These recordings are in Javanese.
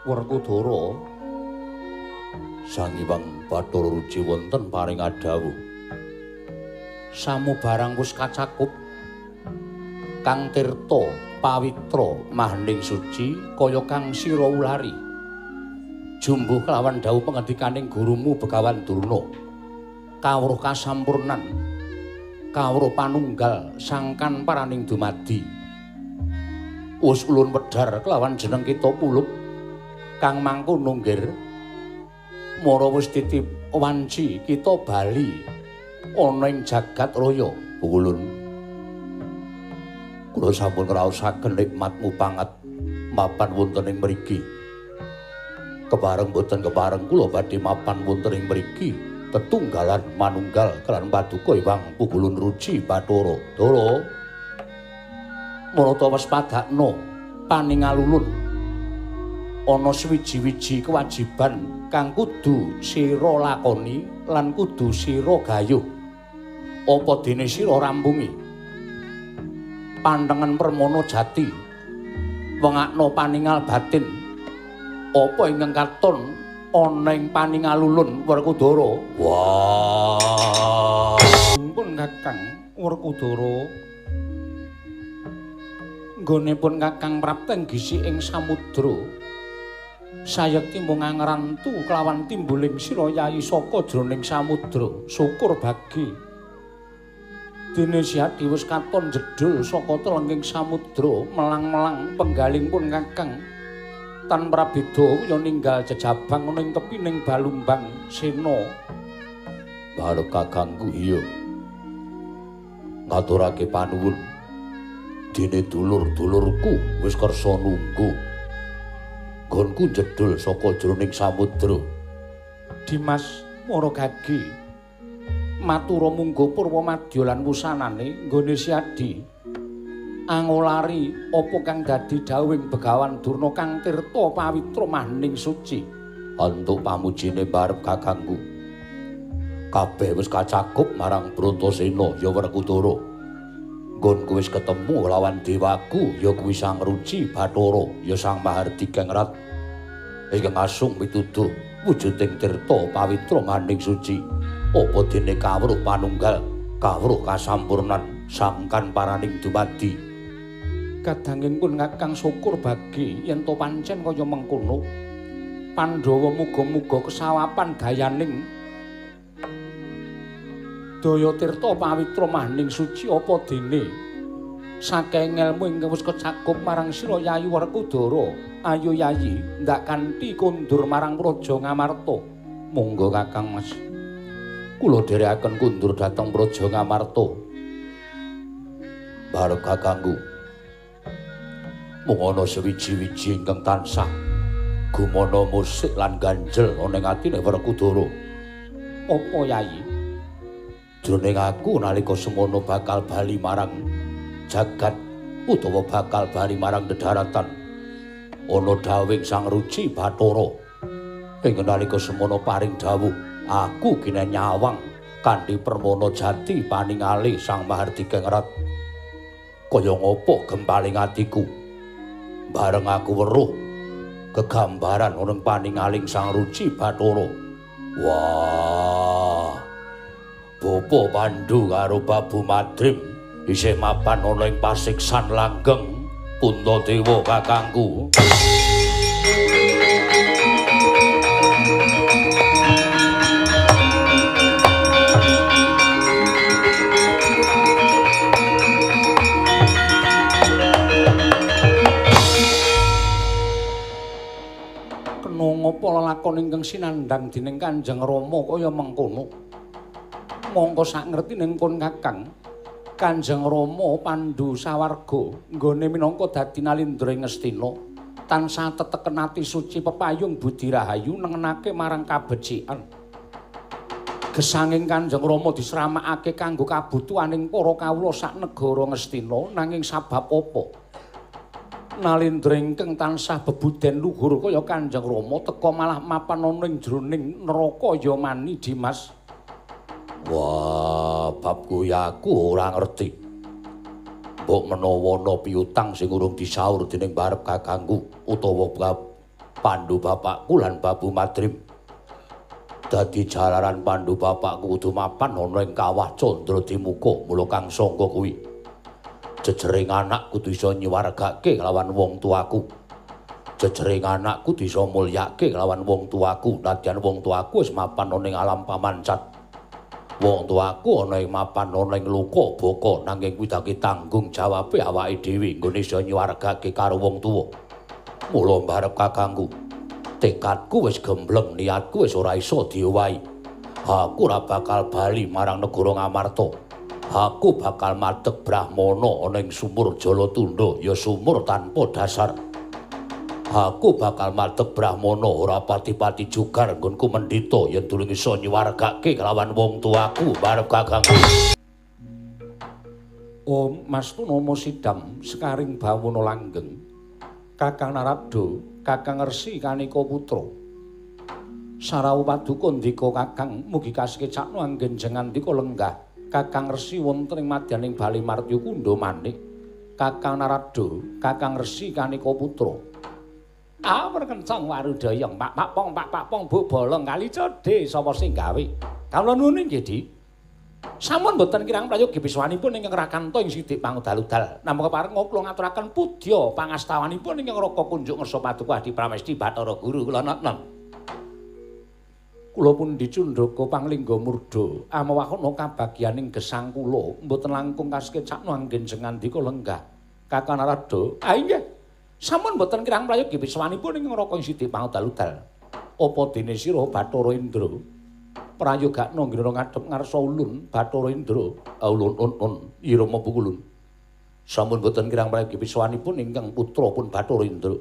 Werkudara, Sang Hyang Bathara Ruci wonten paring adhawuh. Samubarang wis kacakup kang tirta pawitra mahening suci kaya kang sira ulari. Jumbuh kelawan dawuh pangendikaning gurumu Begawan Durna. Kawruh kasampurnan, kawruh panunggal sangkan paraning dumadi. Wis ulun wedhar kelawan jeneng kita pulup kang mangku nunggir. Mara wis titip wanci kita bali ana ing jagat raya. Ulun kula sampun ngraosaken nikmat mupangat mapan wonten ing mriki. Kepareng boten kepareng kula badhe mapan wonten ing mriki tetunggalan manunggal kelan paduka Hyang Pugulun Ruci Bathara. Dara, marata wis padakna paningalulun ana suwiji-wiji kewajiban kang kudu sira lakoni lan kudu sira gayuh. Apa dene sira rampungi pantengen permana jati, wengakna paningal batin, apa ingkang katon ana ing paningalulun Werkudara? Wah, pun Kakang Werkudara, nggonipun Kakang prapteng gisi ing samudra sayekti mung angrantu kelawan timbuling sira yayi saka jroning samudra. Syukur bagi dene Siadi wis katon jedul saka telenging samudra melang-melang penggaling pun Kakang tan prabeda ya ninggal jejabang ana ing tepining Balumbang Sena. Barep kakangku iya ngaturake panuwun dene dulur-dulurku wis kersa nunggu nggonku jedul saka jroning samudra. Dimas Maragagi matura munggo purwa madya lan wusanane nggone Siadi angolari apa kang dadi dawuhing Begawan Durna kang tirta pawitra mahening suci. Antuk pamujine barep kakangku. Kabeh wis kacakup marang Bratasena ya Werkudara. Nggonku wis ketemu lawan dewaku ya kuwi Sang Ruci Bathara ya Sang Mahardika Ngrat ingkang asung pituduh wujuding tirta pawitra mahening suci. Apa dene kawruh panunggal, kawruh kasampurnan sangkan paraning dumadi. Kadanging pun Kakang syukur bagi yen to pancen kaya mengkono. Pandhawa muga-muga kesawapan dayaning daya tirta pawitra mahening suci apa dene saking ngelmu ingkang wis kecakup marang sira Yayi Werkudara. Ayo Yayi ndak kanthi kondur marang Praja Ngamarta. Monggo Kakang Mas. Kula dherekaken kundur dhateng Praja Ngamarta. Barep kakangku, mung ana sewiji-wiji ingkang tansah gumana musik lan ganjel ana ing atine Werkudara. Apa Yayi? Jroning aku nalika semono bakal bali marang jagat utawa bakal bali marang dedaratan, ana dawuhing Sang Ruci Bathara ing nalika semono paring dawuh aku kine nyawang kanthi permana jati paningali Sang Mahardika Ngrat. Kaya ngopo gempaling atiku bareng aku weruh gegambaran ana paningaling Sang Ruci Bathara. Wah, Bapa Pandu karo Babu Madrim isih mapan ana ing pasiksan langgeng Puntadewa kakangku. Kena ngapa lelakon ingkang sinandhang dening Kanjeng Rama kaya mengkono? Mongko sak ngertining pun Kakang, Kanjeng Rama Pandu sawarga nggone minangka dadi nalindra ing Ngastina tansah teteken ati suci pepayung budi rahayu nengenake marang kabecikan. Gesanging Kanjeng Rama disramakake kanggo kabutuhaning para kawula sak negara Ngastina, nanging sabab apa nalindra ingkang tansah bebuden luhur kaya Kanjeng Rama teka malah mapan ana ing jroning neraka Yamani, Dimas? Wah, bab kuwi aku ora ngerti. Mbok menawa ana piutang sing urung disaur dening barep kakangku utawa bab Pandu bapakku lan Babu Madrim. Dadi jalaran Pandu bapakku kudu mapan ana ing kawah Candra Dimuka, mula kang sangka kuwi jejering anak kudu iso nyuwargake kelawan wong tuaku. Jejering anak kudu iso mulyake kelawan wong tuaku, nadyan wong tuaku wis mapan ana ing alam pamancat. Wong tuaku ana ing mapan ana ing luka baka, nanging kuwi dadi tanggung jawabe awake dhewe nggone iso nyuwargake karo wong tuwa. Mula mbarep kakangku, tekadku wis gembleng, niatku wis ora iso diowahi. Aku ora bakal bali marang negara Ngamarta. Aku bakal madeg brahmana ana ing sumur Jalatunda, ya sumur tanpa dasar. Aku bakal madeg brahmana ora pati-pati jugar nggonku mendhita yen durung iso nyuwargake kelawan wong tuaku barep kakangku. Om Mastunomo Sidam sekaring bawana langgeng. Kakang Narada, Kakang Resi Kanika Putra. Sarawu paduka ndika Kakang, mugi kasekecakno anggen jengandika lenggah. Kakang Resi wonten ing madyaning Bali Martya Kundha manik. Kakang Narada, Kakang Resi Kanika Putra. Awur kencang warudayang, pak pak pong pak pak pong bu bolong kali codhe sapa sing gawe. Kawula nuwun inggih, Di. Sampun boten kirang prayogi piswanipun ingkang rakanta ing sidik pangudal-udal. Namung kepareng kula ngaturaken pudya pangastawanipun ingkang raka kunjuk ngersa paduka Adi Pramesti Bathara Guru kula neten. Kula pundi cundhaka panglingga murda amawahana kabagyaning gesang kula mboten langkung kasekecakno anggen jengandika lenggah. Kakang Narada, ah inggih. Sampun boten kirang prayogi piswanipun ingkang raka ing sidik pangudal-udal. Apa dene sira Bathara Indra? Prayogakna ngira ngadhep ngarsa ulun Bathara Indra. Ulun un un irama pukulun. Sampun boten kirang prayogi piswanipun ingkang putra pun Bathara Indra.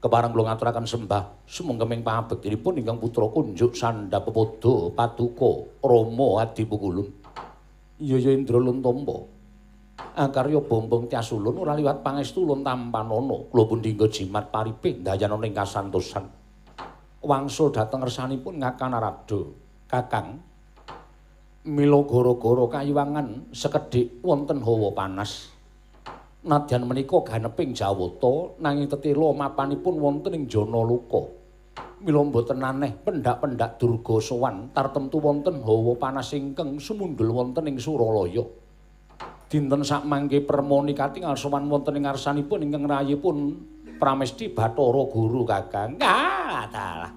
Kepareng kula ngaturaken sembah sumengkeming pangabektinipun ingkang putra kunjuk sandhap pepodo paduka Rama Adipukulun. Iya ya Indra lun tampa. Akarya bombong tias ulun ora liwat pangestu ulun tampanana. Kula pundi nggo jimat paripih ndayana ing kasantosan. Wangsul dhateng ngersanipun Kakang Narada. Kakang, mila gara-gara kayiwangan sekedhik wonten hawa panas. Nadyan menika ganeping Jawata nanging tetela mapanipun wonten ing Janaloka. Mila mboten aneh pendak-pendak durga sowan tartemtu wonten hawa panas ingkang sumundhul wonten ing Suralaya. Dinten sakmangke permoni katingal sowan wonten ing ngarsanipun ingkang rayipun Pramesti Bathara Guru Kakang. Ah, dalah.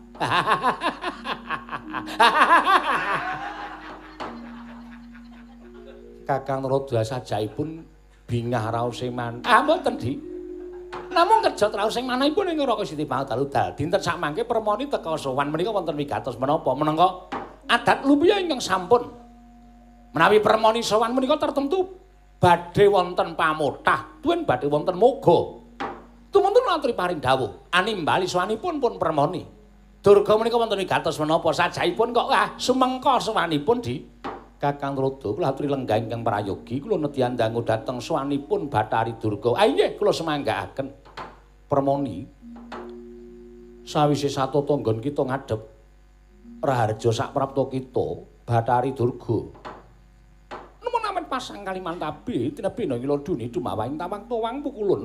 Kakang Narada sajaipun bingah raose man. Ah mboten, Dik. Namung kerja raose manahipun ing Raka Siti Pangudal-udal. Dinten sakmangke permoni teka sowan menika wonten wigatos menapa menangka adat lupiya ingkang sampun. Menawi permoni sowan menika tertentu badhe wonten pamothah, tuwin badhe wonten moga. Tumuntun aturi paring dawuh animbali sowanipun pun permoni. Durga menika wonten wigatos menapa sajaipun kok ah sumengka sowanipun Di. Kakang Narada kula aturi lenggah ingkang prayogi kula nedhi dangu dhateng sowanipun Bathari Durga. Ah inggih kula semanggaaken. Permoni sawise satata nggon kita ngadhep raharja saprapta kita Bathari Durga. Nemen amen pasang Kalimantabe tinebih ing laduni dumawahing tawang towang pukulun.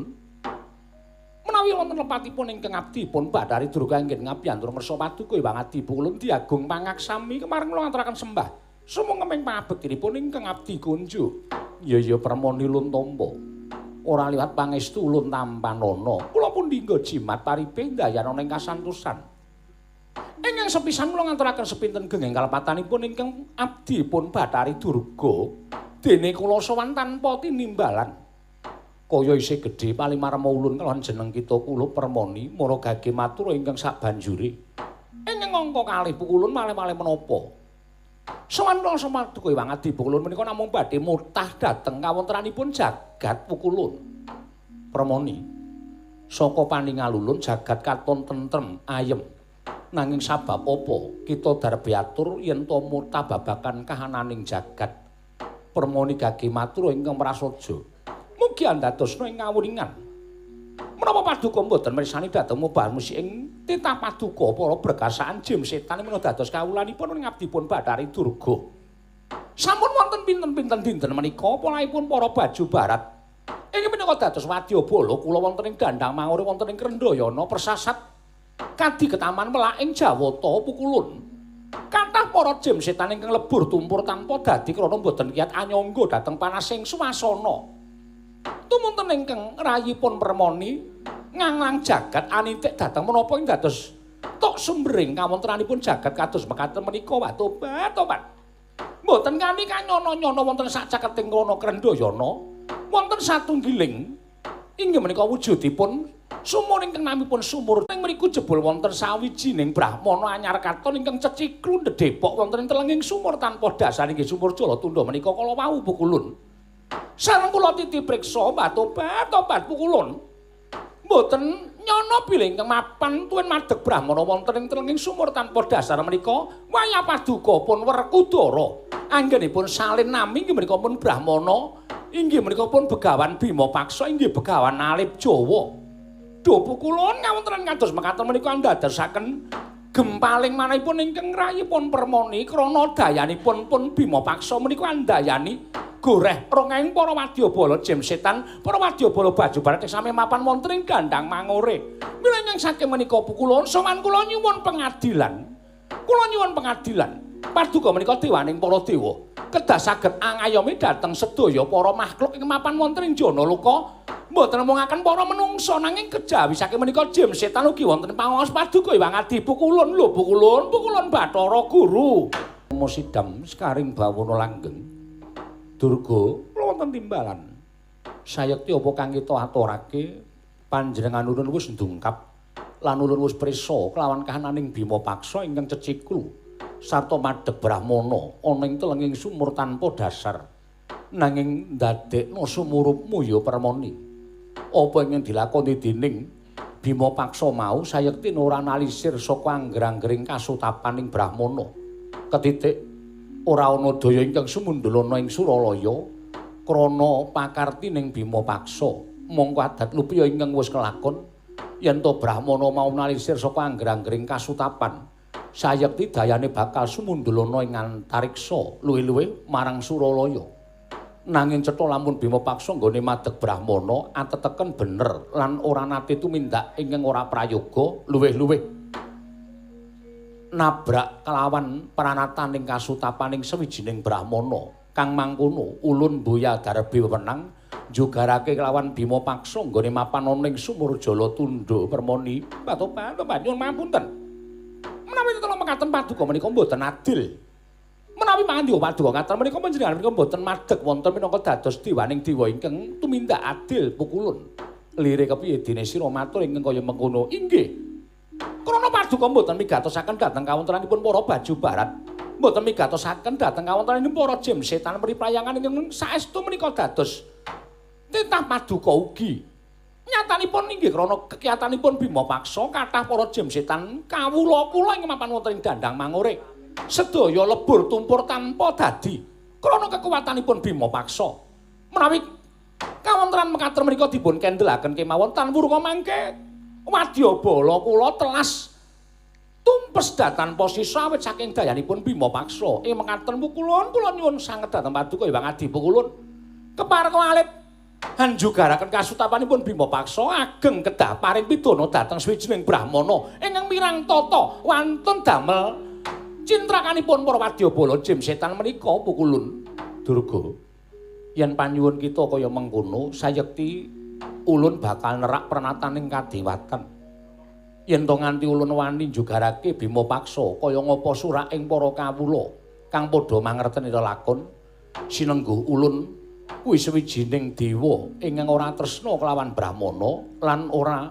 Menawi wonten lepatipun ingkang abdi pun Bathari Durga ingkang ngabyantur ngersa paduka Hyang Adi pukulun diagung pangaksami kemareng kula ngaturaken sembah. Sumengkeming pangabektinipun ingkang abdi kunjuk. Ya ya permoni ulun tampa. Ora liwat pangestu ulun tampanana. Kula pundi nggo jimat paripih ndayana ing kasantosan. Ingkang sepisan kula ngaturaken sepinten genging kalepatanipun ingkang abdi pun Bathari Durga. Dene kula sowan tanpa tinimbalan. Kaya isih gedhe palimarma ulun kalawan jeneng kita kula permoni mara gage matur ingkang sabanjure. Ingkang angka kalih pukulun malih-malih menapa? Sowan kula samadha Hyang Adi pukulun menika namung badhe mutah dhateng kawontenanipun jagat pukulun. Permoni saka paningal ulun jagat katon tentrem ayem. Nanging sabab apa kita darbe atur yen to mutah babagan kahananing jagat. Permoni gage matur ingkang prasaja. Mugi andadosna ing ngawuningan. Menapa paduka mboten mirsani dhateng mubah musik ing titah paduka para berkasaan jim setan menawa dados kawulanipun ing abdipun Bathari Durga. Sampun wonten pinten-pinten dinten menika polahipun para baju barat. Ing menika dados wadyabala kula wonten ing Dandang Mangure wonten ing Krendhayana persasat Kadi ketaman melaking Jawata pukulun. Kathah para jim setan ingkang lebur tumpur tanpa dadi krana boten kiyat anyangga dhateng panasing swasana. Tumunten ingkang rayipun Permoni nganglang jagat anitik dhateng menapa ing dados tok sumbering kawontenanipun jagat kados mekaten menika watobat tobat. Mboten kami kanyono-nyono wonten sak caketing kono Krendhayana wonten satunggiling inggih menika wujudipun sumur ingkang namipun sumur ing mriku jebul wonten sawijining brahmana anyar katon ingkang ceciklu ndedhepok wonten ing telenging sumur tanpa dasar inggih sumur Jalatunda menika kala wau pukulun. Sareng kula titi priksa tobat tobat pukulun. Mboten nyono bilih ingkang mapan tuwin madeg brahmana wonten ing telenging sumur tanpa dasar menika wayah paduka pun Werkudara. Anggenipun salin nami inggih menika pun brahmana inggih menika pun Begawan Bima Paksa inggih Begawan Alip Jawa. Duh pukulun kawontenan kados mekaten menika andadosaken gempaling manahipun ingkang rayipun Permoni krana dayanipun pun Bima Paksa menika andayani goreh rongeng para wadyabala jim setan para wadyabala baju barat sami mapan wonten ing gandang mangore. Mila ingkang saking menika pukulun sowan kula nyuwun pengadilan. Kula nyuwun pengadilan. Paduka menika dewaning para dewa kedah saged angayomi dhateng sedaya para makhluk ing mapan wonten ing Janaloka. Mboten nemungaken para menungsa nanging kejawi saking menika jim setan ugi wonten pangaos paduka Hyang Adi pukulun lho pukulun pukulun Bathara Guru. Sidam sekaring bawana langgeng. Durga kula wonten timbalan. Sayekti apa kang kita aturake panjenengan ulun wis ndungkap lan ulun wis prisa kelawan kahananing Bima Paksa ingkang ceciklu sarta madheg brahmana ana ing telenging sumur tanpa dasar. Nanging ndadekno sumurupmu ya Permoni. Apa ingkang dilakoni dening Bima Paksa mau sayekti ora nalisir saka angger-anggering kasutapaning brahmana. Ketitik ora ana daya ingkang sumundul ana ing Suralaya krana pakartining Bima Paksa. Mongko adat lupiya ingkang wis kelakon yen to brahmana mau nalisir saka angger-anggering kasutapan, sayekti dayane bakal sumundul ana ing antariksa luwih-luwih marang Suralaya. Nanging cetha lamun Bima Paksa nggone madheg brahmana ateteken bener lan ora nate tumindak ingkang ora prayoga luwih-luwih nabrak kelawan pranataning kasutapaning sawijining brahmana kang mangkono ulun mboya darbi wewenang njugarake kelawan Bima Paksa nggone mapan ana ing sumur Jalatunda Permoni. Patobat nyuwun mapunten menawi tetela mekaten paduka menika mboten adil. Menawi pangandika paduka ngaten menika panjenengan menika mboten madheg wonten minangka dados dewaning dewa ingkang tumindak adil pukulun. Lire kepiye dene sira matur ingkang kaya mengkono? Inggih. Krana paduka mboten migatosaken dhateng kawontenanipun para baju barat, mboten migatosaken dhateng kawontenanipun para jim setan mriprayangan ingkang saestu menika dados titah paduka ugi. Nyatanipun inggih krana kekiyatanipun Bima Paksa kathah para jim setan kawula kula ing mapan wonten ing dandang mangore. Sedaya lebur tumpur tanpa dadi krana kekuatanipun Bima Paksa. Menawi kawontenan mekaten menika dipun kendelaken kemawon tan wurunga mangke wadyabala kula telas tumpes tanpa sisa awit saking dayanipun Bima Paksa. Ing mekaten pukulun kula nyuwun sanget dhateng paduka Hyang Adi pukulun. Kepareng alit hanjugaraken kasutapanipun Bima Paksa ageng kedah paring pidana dhateng sawijining brahmana ingkang mirang tata wantun damel cintrakanipun para wadyabala jim setan menika pukulun. Durga, yen panyuwun kita kaya mengkono sayekti ulun bakal nerak pranataning kadewatan. Yen to nganti ulun wani njugarake Bima Paksa kaya ngapa suraking para kawula kang padha mangerteni lelakon sinengguh ulun kuwi sawijining dewa ingkang ora tresna kelawan brahmana lan ora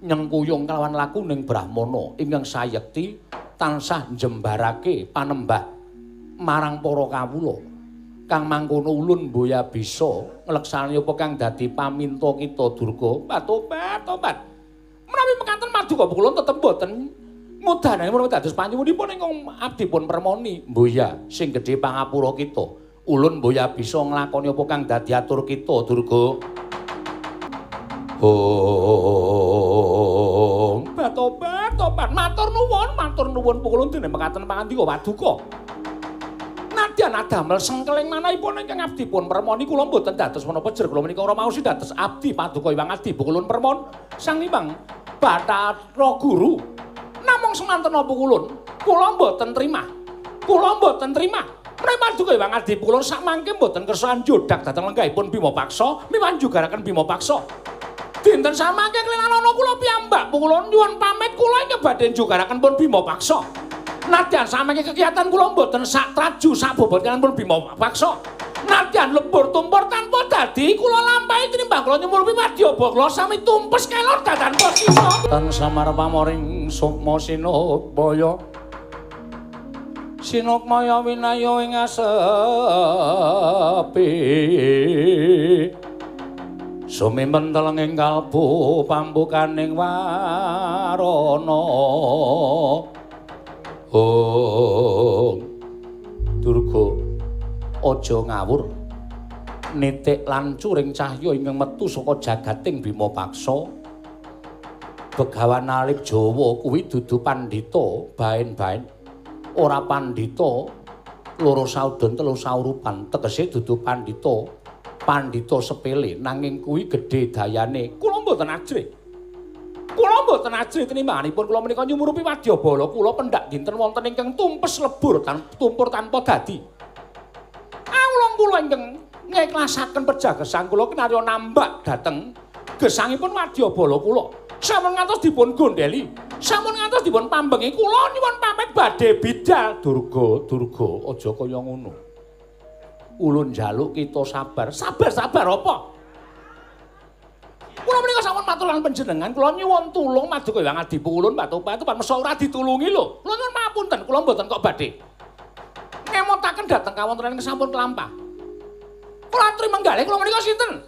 nyengkuyung kelawan lakuning brahmana ingkang sayekti tansah njembarake panembah marang para kawula. Kang mangkono ulun mboya bisa ngleksanani apa kang dadi paminta kita Durga. Tobat tobat. Menawi mekaten paduka kula tetep mboten ngudanani menawi dados panyuwunipun ingkang abdipun Permoni mboya sing gedhe pangapura kita. Ulun mboya bisa nglakoni apa kang dadi atur kita Durga. Om tobat tobat matur nuwun pukulun dene mekaten pangandika paduka. Nadyan adamel sengkeling manahipun ingkang abdipun Permoni kula mboten dados menapa jer kula menika ora mau dados abdi paduka Hyang Adi pukulun Permon Sang Hyang Bathara Guru. Namung semanten napa kulun? Kula mboten trima. Kula mboten trima. Menawi paduka Hyang Adi Pukulun sakmangke mboten kersa anjodak dhateng lenggahipun Bima Paksa, miwah njugaraken Bima Paksa. Dinten samangke klinanana kula piyambak Pukulun nyuwun pamit kula ingkang badhe njugaraken pun Bima Paksa. Nadyan samangke kegiatan kula mboten sak traju sak bobot kaliyan pun Bima Paksa. Nadyan lebur tumpur tanpa dadi kula lampahi tinimbang kula nyumurupi wadyabala sami tumpes kelor datan posisa. Tan samar pamoring sukma sinukmaya. Sinukmaya winaya ing asepi. Sumimpen telenging kalbu pambukaning warana. Oh Durga aja ngawur. Nitik lan curing cahya ingkang metu saka jagating Bima Paksa. Begawan Alip Jawa kuwi dudu pandhita baen-baen. Ora pandhita loro saudon telu saurupan, tegese dudu pandhita. Pandhita sepele nanging kuwi gedhe dayane. Kula mboten ajrih. Kula mboten ajrih tinimbanganipun kula menika nyumurupi wadyabala kula pendak dinten wonten ingkang tumpes lebur tumpur tanpa dadi. Awulung kula ingkang ngeklasaken pejagesang kula kinarya nambak dhateng gesangipun wadyabala kula. Sampun ngantos dipun gondheli, sampun ngantos dipun pambengi kula nyuwun pamit badhe bidal. Durga, Durga, aja kaya ngono. Ulun njaluk kita sabar. Sabar-sabar apa? Kula menika sampun matur lan panjenengan, kula nyuwun tulung maduka Hyang Adi Pukulun Batu-batu pan mesa ora ditulungi lho. Kula nyuwun pamunten, kula mboten kok badhe ngemotaken dhateng kawontenan ingkang sampun kelampah. Kula aturi menggalih kula menika sinten?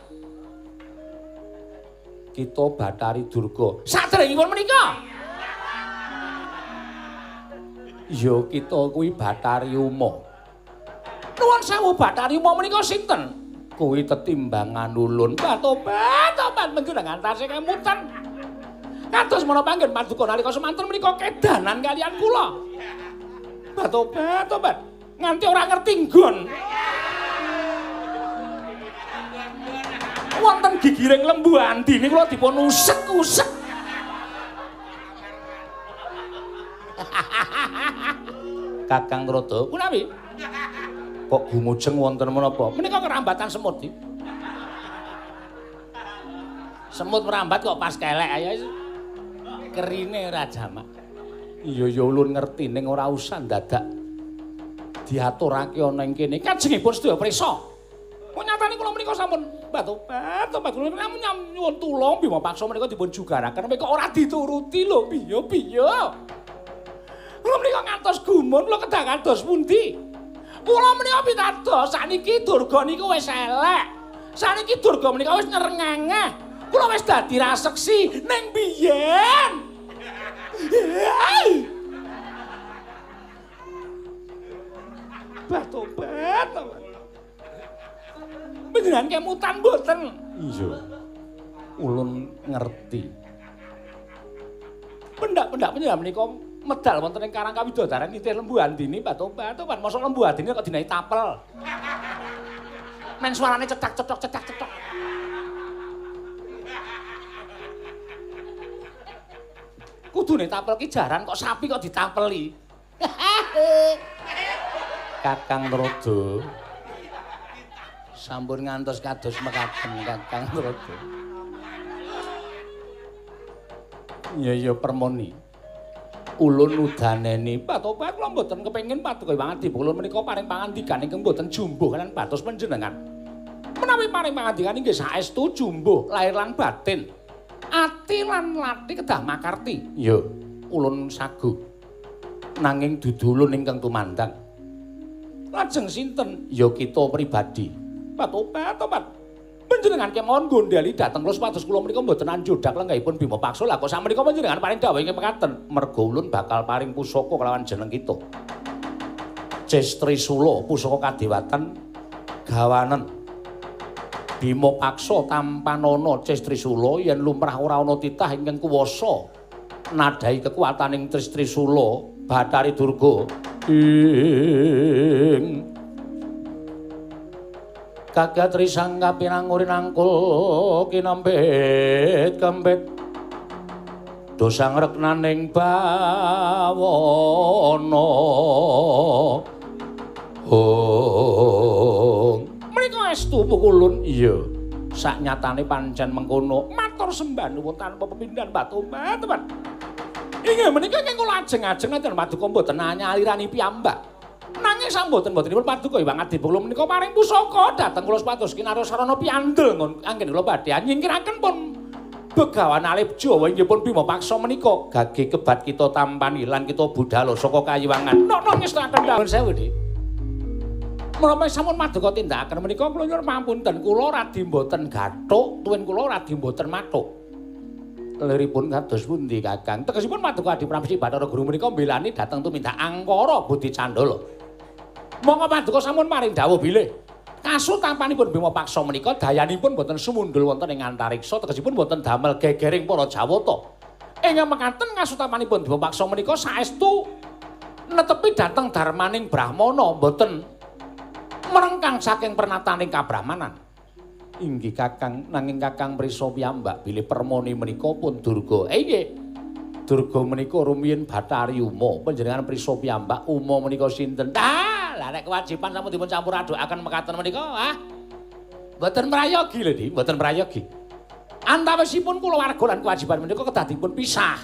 Kita Bathari Durga. Saderengipun menika. Ya kita kuwi Bathari Uma. Nuwun sewu Bathari Uma menika sinten? Kuwi tetimbangan ulun. Batobat, tobat panjenengan tasih kemutan. Kados menapa panggen paduka nalika semanten menika kedanan kaliyan kula. Batobat, tobat. Nganti ora ngerti nggon. Wonten gigiring lembu andine kula dipun usek-usek. Kakang Rada, punawi? Kok gumujeng wonten menapa? Menika kerambatan semut. Semut merambat kok pas kelek ayo. Kerine ora jamak. Iya ya ulun ngerti ning ora usah dadak diaturake ana ing kene. Kajengipun sedaya prisa. Nyatane kula menika sampun batobat, tobat kula nyuwun tulung Bima Paksa menika dipun jugaraken kok ora dituruti lho piye piye. Kula menika ngantos gumun kula kedah kados pundi? Kula menika pitados sakniki Durga niku wis elek. Sakniki Durga menika wis nyerengengeh. Kula wis dadi raseksi ning biyen. Batobat. Panjenengan kemutan mboten? Iya. Ulun ngerti. Pendak-pendak panjenengan menika medal wonten ing Karang Kawidodaren nitih Lembu Andini Batobat. Mosok Lembu Andini kok dinahi tapel. Men suarane cetak-cetok cetak-cetok. Kudune tapel ki jaran kok sapi kok ditapeli. Kakang Rada. Sampun ngantos kados mekaten Kakang Rada. Ya ya permoni. Ulun udaneni Batobat kula mboten kepengin paduka Hyang Adi Pukulun menika paring pangandikan ingkang mboten jumbuh kaliyan batos panjenengan. Menawi paring pangandikan inggih saestu jumbuh lahir lan batin. Ati lan lati kedah makarti. Ya, ulun sagu. Nanging dudu ulun ingkang tumandang. Lajeng sinten? Ya kita pribadi. Batobat, tobat. Panjenengan kemawon gondheli dhateng kula supados kula menika mboten anjodak lenggahipun Bima Paksa. Lah kok sakmenika panjenengan paring dawuh ingkang mekaten, merga ulun bakal paring pusaka kelawan jeneng kita. Ces Trisula pusaka kadewatan gawanen. Bima Paksa tampanana Ces Trisula yen lumrah ora ana titah ingkang kuwasa nadhahi kekuataning Ces Trisula Bathari Durga ing kagat risang kapinangurin angkul kinempit kempit Do sangreknaning bawana. Oh, menika estu pukulun? Iya. Saknyatane pancen mengkono. Matur sembah nuwun tanpa pepindhan Mbah Tobat. Inggih menika ingkang kula ajeng-ajeng enten paduka mboten nyalirani piyambak. Nanging samboten-mbotenipun paduka Hyang Adi Pukulun menika paring pusaka dhateng kula supados kinarya sarana piyandel anggen kula badhe nyingkiraken pun Begawan Alif Jawa inggih pun Bima Paksa menika gage kebat kita tampani lan kita budhalo saka kayiwangan. Nokno ngestakaken dawuh sewu, Dik. Menapa sampun maduka tindakaken menika kula nyuwun pamunten kula radi mboten gathuk tuwin kula radi mboten mathuk. Liripun kados pundi Kakang? Tegesipun paduka Adi Pramesti Bathara Guru menika mbelani dhateng tumindak angkara budi candala. Monggo paduka sampun paring dawuh bilih kasutapanipun Bima Paksa menika dayanipun boten sumundul wonten ing antariksa, tegesipun boten damel gegering para Jawata. Ing mekaten kasutapanipun Bima Paksa menika saestu netepi dhateng dharmaning Brahmana, boten merengkang saking pernataning kabrahmanan. Inggih Kakang, nanging Kakang prisa piyambak bilih permoni menika pun Durga. Inggih. Durga menika rumiyin Bathari Uma, panjenengan prisa piyambak Uma menika sinten? Ah, lah nek kewajiban sampun dipun campur adukaken mekaten menika, ah. Mboten prayogi lho, Dik, mboten prayogi. Antawisipun kulawarga lan kewajiban menika kedah dipun pisah.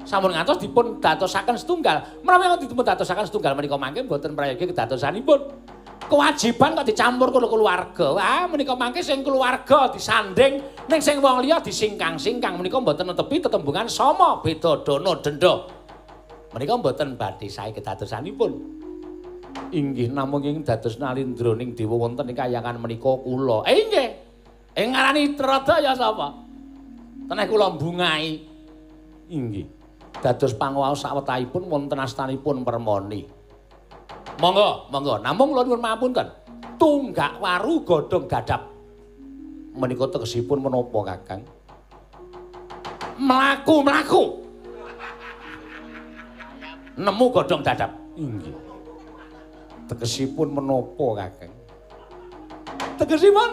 Sampun ngantos dipun dadosaken setunggal. Menawi dipun dadosaken setunggal menika mangke mboten prayogi kedadosanipun. Kewajiban kok dicampur karo keluarga. Wah, menika mangke sing keluarga disanding ning sing wong liya disingkang-singkang menika mboten netepi tetembungan sama beda dana denda. Menika mboten badhe sae kedadosanipun. Inggih namung ing dados nalindra ning dewa wonten ing kayangan menika kula. Inggih. Ing ngarani Trada ya sapa? Teneh kula mbungahi. Inggih. Dados panguwaos sawetahipun wonten astanipun Permoni. Monggo, monggo. Namung kula nyuwun pangapunten. Tunggak waru godhong dadap. Menika tegesipun menapa, Kakang? Mlaku-mlaku. Nemu godhong dadap. Inggih. Tegesipun menapa, Kakang? Tegesipun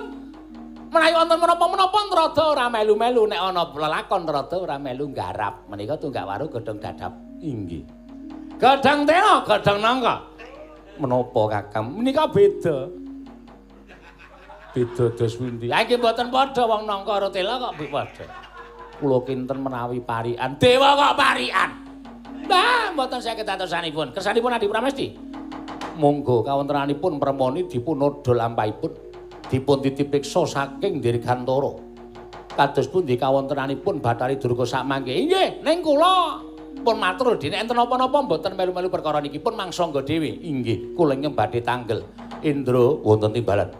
menawi wonten menapa-menapa Trada ora melu-melu, nek ana lelakon Trada ora melu nggarap. Menika tunggak waru godhong dadap. Inggih. Godhong tela, godhong nangka. Menapa Kakang? Menika beda. Beda dos pundi? Ha iki mboten padha wong nangka karo tela kok padha. Kula kinten menawi parikan. Dewa kok parikan. Nah, mboten saged datosanipun. Kersanipun Adi Pramesti. Monggo kawontenanipun Permoni dipun odol lampahipun dipun titipiksa saking Dirgantara. Kados pundi kawontenanipun Bathari Durga sakmangke? Inggih, ning kula pun matur dene enten napa-napa mboten melu-melu perkara niki pun mangsangga dhewe. Inggih, kula ingkang badhe tanggel. Indra wonten timbalan.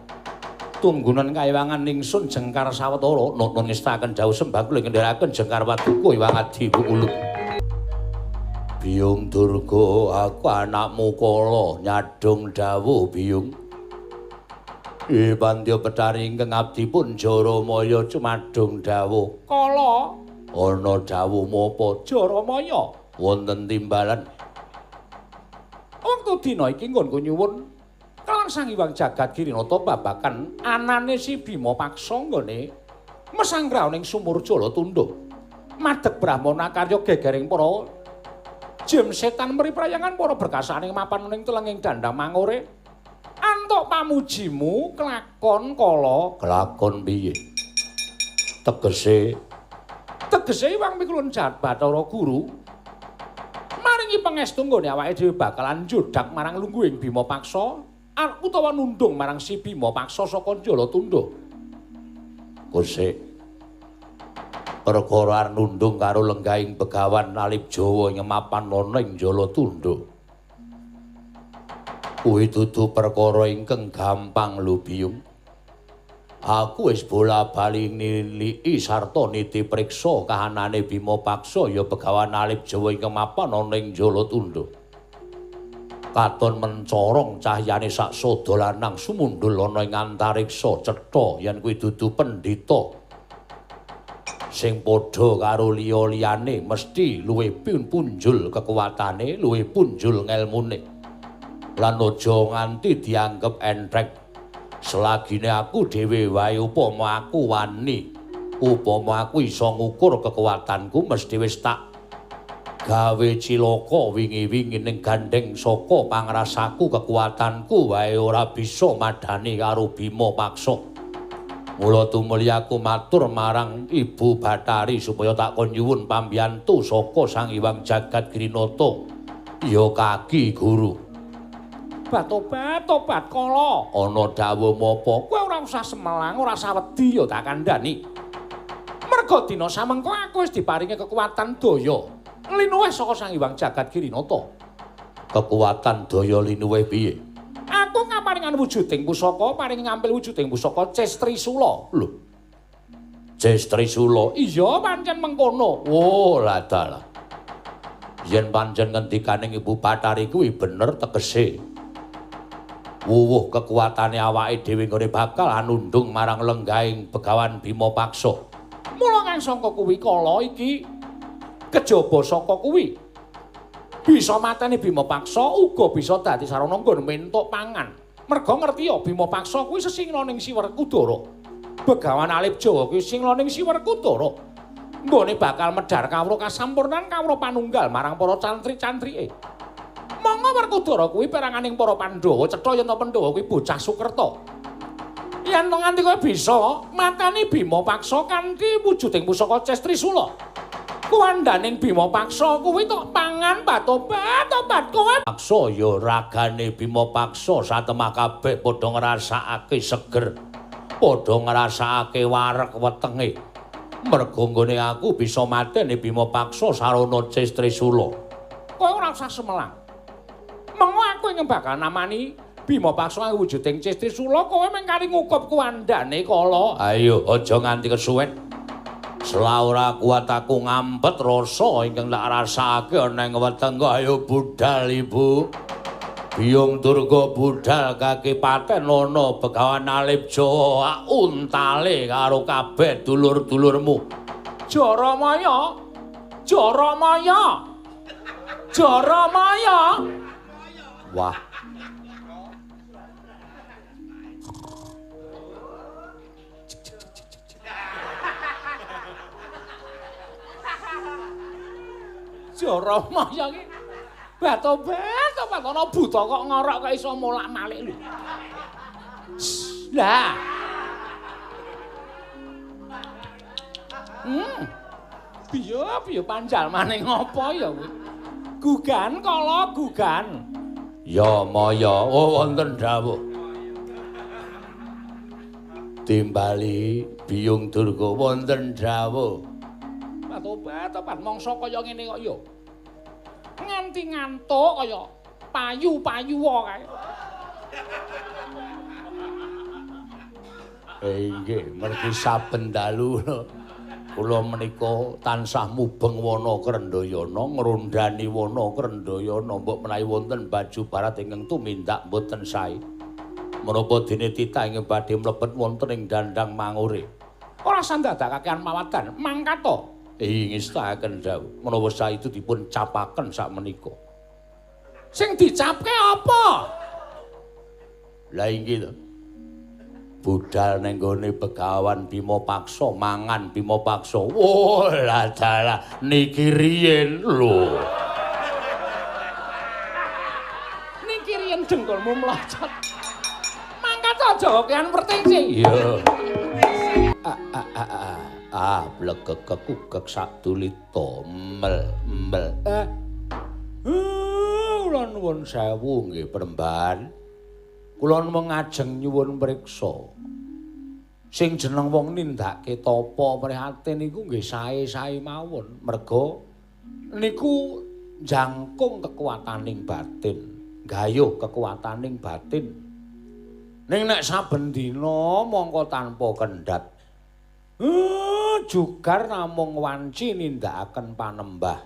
Tunggunan kayiwangan ningsun jengkar sawetara nunun ngestaken dawuh sembah kula ngendharaken jengkar paduka Hyang Adi Pukulun. Biyung Durga, aku anakmu kala nyadhong dawuh Biyung. Pandya Betari ingkang abdi pun Jaramaya cumadhong dawuh. Kala ana dawuh menapa Jaramaya wonten timbalan. Wektu dina iki nggonku nyuwun kalawan Sang Hyang Jagat Girinata babagan anane si Bima Paksa nggone mesanggraha ning sumur Jala Tundha. Madeg Brahmana karya gegering para jim setan meri prayangan para berkasaning mapan ning telenging dandang mangore. Antuk pamujimu kelakon kala. Kelakon piye? Tegese tegese Hyang Pikulun Bathara Guru maringi pangestu nggone awake dhewe bakalan njudak marang lungguhing Bima Paksa utawa nundung marang si Bima Paksa saka Jala Tundha. Kosek perkara nundung karo lenggahing Begawan Alif Jawa ing mapan ana ing Jala Tundha. Kuwi dudu perkara ingkang gampang lho Biyung. Aku wis bola-bali niliki sarta niti priksa kahanane Bima Paksa ya Begawan Alif Jawa ingkang mapan ana ing Jala Tundha. Katon mencorong cahyane sak sada lanang sumundul ana ing antariksa cetha yen kuwi dudu pendhita sing padha karo liya-liyane mesti luwih punjul kekuatane, luwih punjul ngelmune. Lan aja nganti dianggep entrek. Selagine aku dhewe wae upama aku wani, upama aku iso ngukur kekuatanku mesti wis tak Gawe cilaka wingi-wingi ning gandheng saka pangrasaku kekuatanku wae ora bisa madani karo Bima Paksa. Mula tumuli aku matur marang Ibu Bathari supaya tak kon nyuwun pambiyantu saka Sang Hyang Jagat Girinata. Ya kaki guru. Batobat-tobat kala. Ana dawuh apa? Kowe ora usah semelang, ora usah wedi ya tak kandhani. Merga dina samengko aku wis diparingi kekuatan daya linuwih saka Sang Hyang Jagat Girinata. Kekuatan daya linuwih piye? Aku ngaparingan wujuding pusaka, paring ngampil wujuding pusaka Ces Trisula. Lho. Ces Trisula? Iya, pancen mengkono. Oh, lah dalah. Yen pancen ngendikaning Ibu Bathari kuwi bener tegese. Wuwuh kekuatane awake dhewe nggone bakal anundung marang lenggahing Begawan Bima Paksa. Mula kang sangka kuwi kala iki kejaba saka kuwi bisa mateni Bima Paksa uga bisa dadi sarana nggon mentuk pangan. Merga ngerti ya Bima Paksa kuwi sesingla ning Si Werkudara. Begawan Alip Jawa kuwi singla ning Si Werkudara. Nggone bakal medhar kawruh kasampurnan kawruh panunggal marang para cantri-cantrike. Monggo Werkudara kuwi peranganing para Pandhawa, cetha yen ta Pandhawa kuwi bocah Sukerta. Yen to nganti kowe bisa mateni Bima Paksa kanthi wujuding pusaka Ces Trisula. Kuwandaning Bima Paksa kuwi tok pangan batobat-tobat kowe. Paksa ya ragane Bima Paksa satemah kabeh padha ngrasakake seger. Padha ngrasakake wareg wetenge. Merga nggone aku bisa mateni Bima Paksa sarana Ces Trisula. Kowe ora usah semelang. Mengo aku ing bakal namani Bima Paksa wujuding Ces Trisula, kowe mung kari ngukup kuwandane kala. Ayo aja nganti kesuwen. Selah ora kuat aku ngampet rasa ingkang tak rasakake ana ing weteng. Ayo budal Ibu. Biyung Durga budal kaki paten ana Begawan Alip Jawa untale karo kabeh dulur-dulurmu. Jaramaya. Jaramaya. Jaramaya. Wah. Jaramaya iki batobat-tobat ana buta kok ngorok kok iso molak-malik lho. Lah. Piye panjalmane ngopo ya kuwi? Gugan kala gugan. Ya maya, oh wonten dawuh. Timbali Biyung Durga wonten dawuh. Batobat-tobat mangsa kaya ngene kok ya. Nganti ngantuk kaya payu-payu kae. Nggih, mergi saben dalu kula menika tansah mubeng wana Krendayana, ngrondani wana Krendayana, mbok menawi wonten baju barat ingkang tumindak mboten sae. Menapa dene titah ingkang badhe mlebet wonten ing dandang mangure. Ora sandadak kakean mawadan, mangkat to. Ngestakaken dawuh, menawa saestu dipun capaken sakmenika. Sing dicapke apa? Lah inggih to. Budal ning gone Begawan Bima Paksa, mangan Bima Paksa. Wah, lah dalah niki riyen lho. Niki riyen dengkulmu mlocot. Mangkat aja kakean pertece. Iya. Ah, blegegekugek sadulita mel mel. Kula nuwun sewu nggih Premban. Kula mengajeng nyuwun priksa. Sing jeneng wong nindakake tapa prihatin niku nggih sae-sae mawon. Merga niku jangkung kekuataning batin, gayuh kekuataning batin. Ning nek saben dina mongko tanpa kendhat. Jugar namung wanci nindakaken panembah.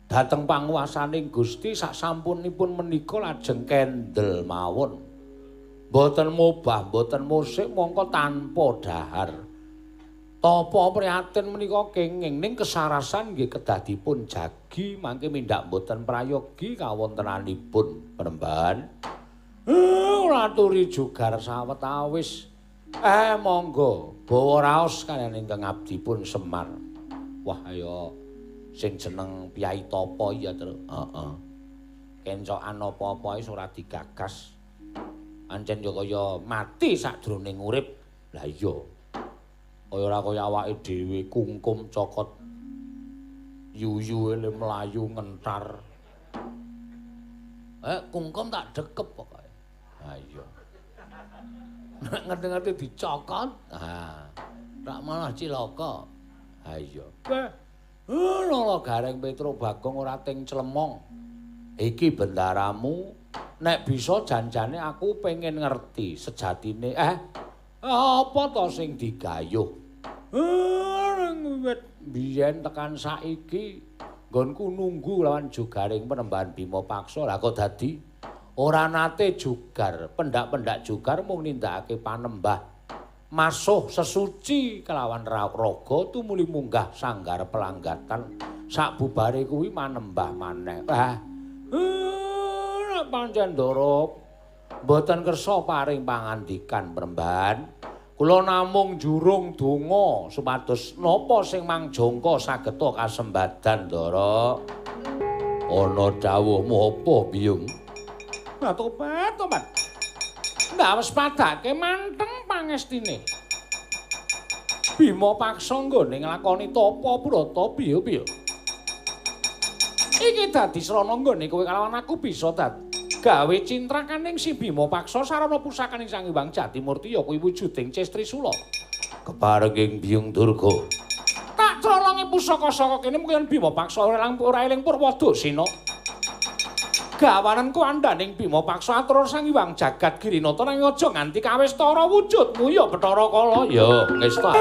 Dhateng panguwasaning Gusti sasampunipun menika lajeng kendel mawon. Mboten mobah, mboten musik mongko tanpa dahar. Tapa prihatin menika kenging ning kesarasan nggih kedah dipun jagi mangke mindhak mboten prayogi kawontenanipun Premban. Ora aturi jugar sawetawis. Monggo bawa raos kaliyan ingkang abdi pun Semar. Wah ayo Sing jeneng Piyai Tapa iya, Tru. Heeh. Kencokan apa-apa wis ora digagas. Ancen ya kaya mati sakjroning urip. Lah iya. Kaya ora kaya awake dhewe kungkum cokot yuyu ele mlayu ngentar. Kungkum tak dekep pokoke. Ha iya. Nek ngerti-ngerti dicokot, ha. Tak malah cilaka. Ha iya. Loro Gareng Petro Bagong ora ting clemong. Iki bendaramu nek bisa janjane aku pengen ngerti sejatine. Apa to sing digayuh? Wit biyen tekan saiki nggonku nunggu lawan Jogaring Penembahan Bima Paksa. Lah kok dadi ora nate jugar, pendak-pendak jugar mung nindakake panembah. Masuh sesuci kelawan raga tumuli munggah sanggar pelanggatan sakbubare kuwi manembah maneh. Nek pancen Ndara mboten kersa paring pangandikan Penembahan, kula namung jurung donga supados napa sing mangjangka sageta kasembadan Ndara. Ana dawuhmu apa, Biyung? Lah tobat, tobat. Ndak wis padake manteng pangestine. Bima Paksa nggone nglakoni tapa brata piye-piye. Iki dadi srana nggone kowe kalawan aku bisa gawe cintrakaning si Bima Paksa sarana pusakaning Sang Hyang Jatimurti ya kuwi wujuding Ces Trisula. Keparenging Biyung Durga. Tak crolongi pusaka saka kene mungkin Bima Paksa ora eling Purwadasina. Gawananku andhaning Bima Paksa atur Sang Hyang Jagat Girinata nanging aja nganti kawistara wujudmu ya Bathara Kala. Ya ngesta.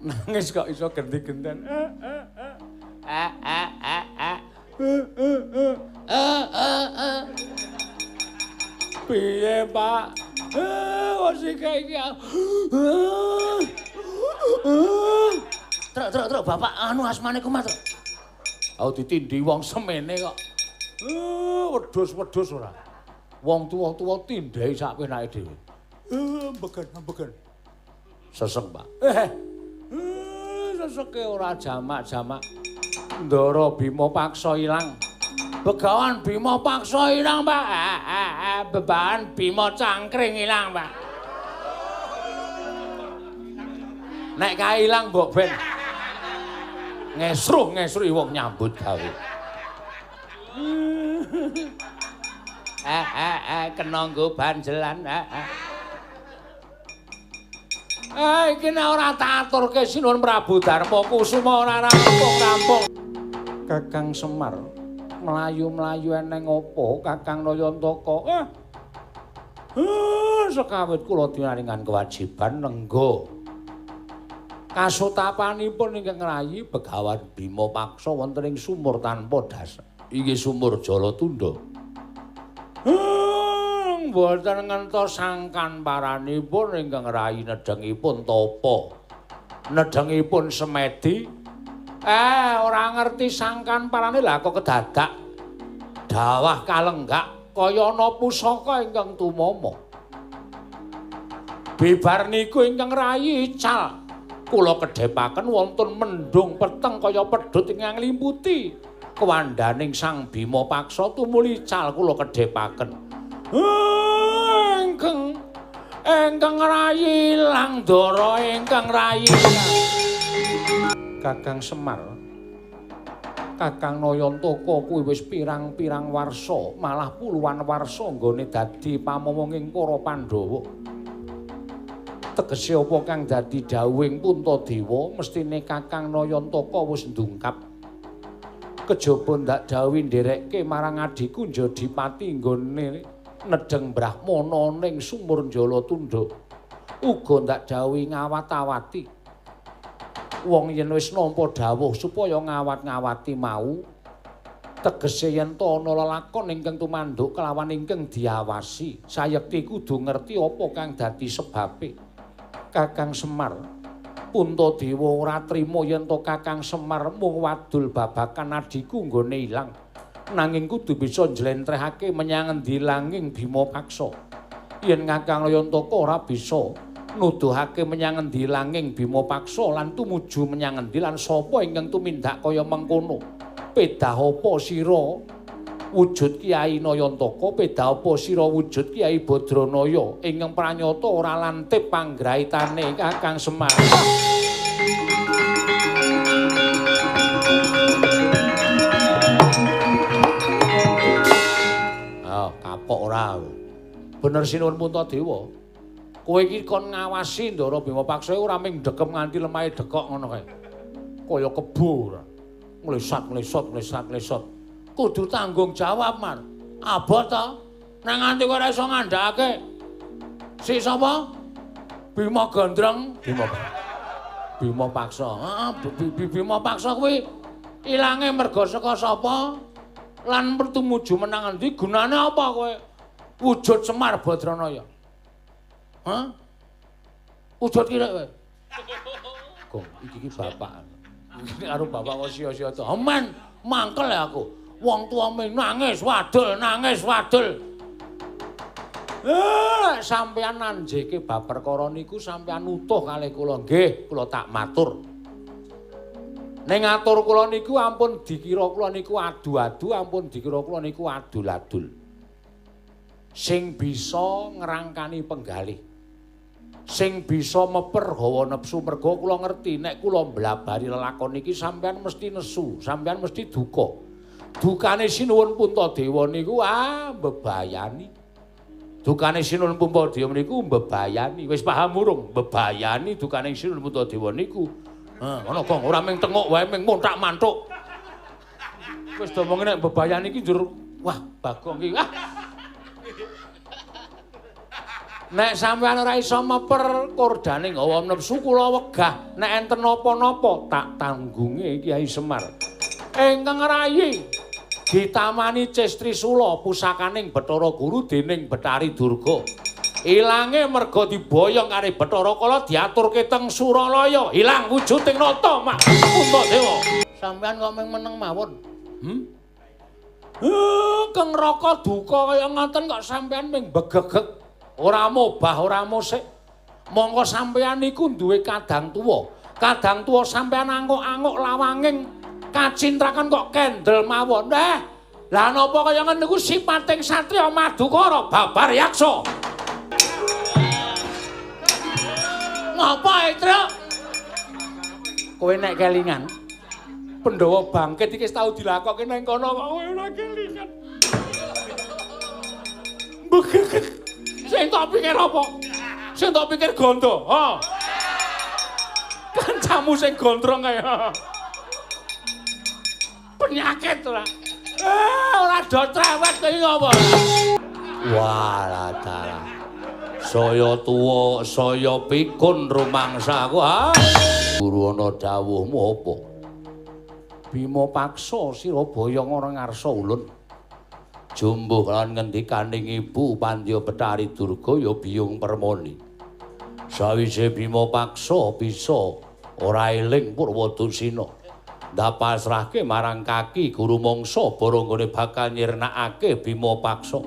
Nangis kok iso genti-genten. Piye, Pak? Wis iki. Truk, truk, truk, bapak anu asmane kumat. Aku ditindhi wong semene kok. Wedhus-wedhus ora. Wong tuwa-tuwa tindhahi sak penake dhewe. Mbegen, mbegen. Seseng, Pak. Seseke ora jamak-jamak. Ndara Bima Paksa ilang. Begawan Bima Paksa ilang, Pak. Bebahan Bima Cangkring ilang, Pak. Nek kae ilang mbok ben ngesruh-ngesruhi wong nyambut gawe. Kena nggo banjelan. Iki nek ora tak aturke Sinuwun Prabu Darma Kusuma ora rampung-rampung. Kakang Semar mlayu-mlayu eneng apa Kakang Nayantaka? Sekawit kula dinaringan kewajiban nenggo kasutapanipun ingkang ngrayi Begawan Bima Paksa wonten ing sumur tanpa dasar. Inggih sumur Jalatunda. Mboten ngentos sangkan paranipun ingkang ngrayi nedhengipun tapa. Nedhengipun semedi. Ora ngerti sangkan parane lah kok kedadak dawah kalenggak kaya ana pusaka ingkang tumama. Bibar niku ingkang ngrayi ical. Kula kedhepaken wonten mendung peteng kaya pedhut ingkang nglimputi kewandaning Sang Bima Paksa tumuli ical kula kedhepaken. Ingkang ngrayi ilang Ndara ingkang ngrayi. Kakang Semar, Kakang Nayantaka kuwi wis pirang-pirang warsa, malah puluhan warsa nggone dadi pamomonging para Pandhawa. Tegese apa kang dadi dawuhing Puntadewa mestine Kakang Nayantaka wis ndungkap. Kejaba ndak dawuhi nderekke marang adhiku Njadipati nggone nedheng brahmana ning sumur Jalatunda. Uga ndak dawuhi ngawat-awati. Wong yen wis nampa dawuh supaya ngawat-ngawati mau tegese yen to ana lelakon ingkang tumanduk kelawan ingkang diawasi, sayekti kudu ngerti apa kang dadi sebabe. Kakang Semar, Puntadewa ora trima yen to Kakang Semar mung wadul babakan adhiku nggone ilang, nanging kudu bisa njlentrehake menyang endi langing Bima Paksa. Yen Kakang Nayantaka ora bisa nuduhake menyang endi langing Bima Paksa lan tumuju menyang endi lan sapa ingkang tumindak kaya mengkono. Pedah apa sira wujud Kyai Nayantaka, pedah apa sira wujud Kyai Badranaya ingkang pranyata ora lantip panggraitane Kakang Semar. Ah, kapok ora. Bener sinuwun Puntadewa. Kowe iki kon ngawasi Ndara Bima Paksa ora mung dekem nganti lemahe dekok ngono kae. Kaya kebo ora. Nglesat nglesot nglesat nglesot. Kudu tanggung jawab, Mar. Abot ta? Nek nganti kowe ora iso ngandhakake. Si sapa? Bima Gondrong, Bima Paksa. Heeh, Bima Paksa kuwi ilange merga saka sapa? Lan tumuju menang endi? Gunane apa kowe? Wujud Semar Badranaya. Hah? Wujud kirek kowe. Gong, iki iki bapak. Iki karo bapak kok sia-sia to. Amen, mangkel ya aku. Wong tuwa ming nangis wadul, nangis wadul. Sampeyan nanjeke bab perkara niku sampeyan utuh kalih kula. Nggih, kula tak matur. Ning atur kula niku ampun dikira kula niku adu-adu, ampun dikira kula niku adul-adul. Sing bisa ngrangkani penggalih, sing bisa meper hawa nepsu, merga kula ngerti nek kula mblabari lelakon iki sampeyan mesti nesu, sampeyan mesti duka. Dukane Sinuwun Puntadewa niku mbebayani. Dukane Sinuwun Puntadewa niku mbebayani. Wis paham urung? Mbebayani dukane Sinuwun Puntadewa niku. Heh, ngono Gong, ora mung tenguk wae mung montak-mantuk. Wis domongi nek mbebayani iki njur wah Bagong iki. Nek sampeyan ora iso meper kordane hawa nepsu kula wegah nek enten napa-napa tak tanggunge Kyai Semar. Ingkang rayi ditamani Ces Trisula pusakaning Bathara Guru dening Bathari Durga. Ilange merga diboyong karo Bathara Kala diaturke teng Suralaya, ilang wujuding nata Mak Puntadewa. Sampeyan kok mung meneng mawon. Keng Raka duka kaya ngoten kok sampeyan mung begegeg. Ora mobah, ora musik. Monggo sampeyan niku duwe kadang tuwa. Kadang tuwa sampeyan anguk-anguk lawanging kacintrakan kok kendel mawon. Lah napa kaya ngene niku sipating satriya Madukara babar yaksa. Ngapa, Truk? Kowe nek kelingan Pandhawa bangkit iki wis tau dilakokke nang kono kok kowe ora kelingan. Begegeg. Sing tak pikir apa? Sing tak pikir gondo. Ha. Kancamu sing gondrong kae. Penyakit ora. Ora do trewet kowe iki apa? Walah dalah. Saya tuwa, saya pikun rumangsaku. Ha. Guru ana dawuhmu apa? Bima Paksa sira boyong ora ngarsa ulun. Jumbuh lan ngendikaning ibu Pandya Bathari Durga ya biyung permoni. Sawise Bima Paksa bisa ora eling Purwadusina. Ndapasrahke marang kaki guru mangsa baranggone bakal nyirnakake Bima Paksa.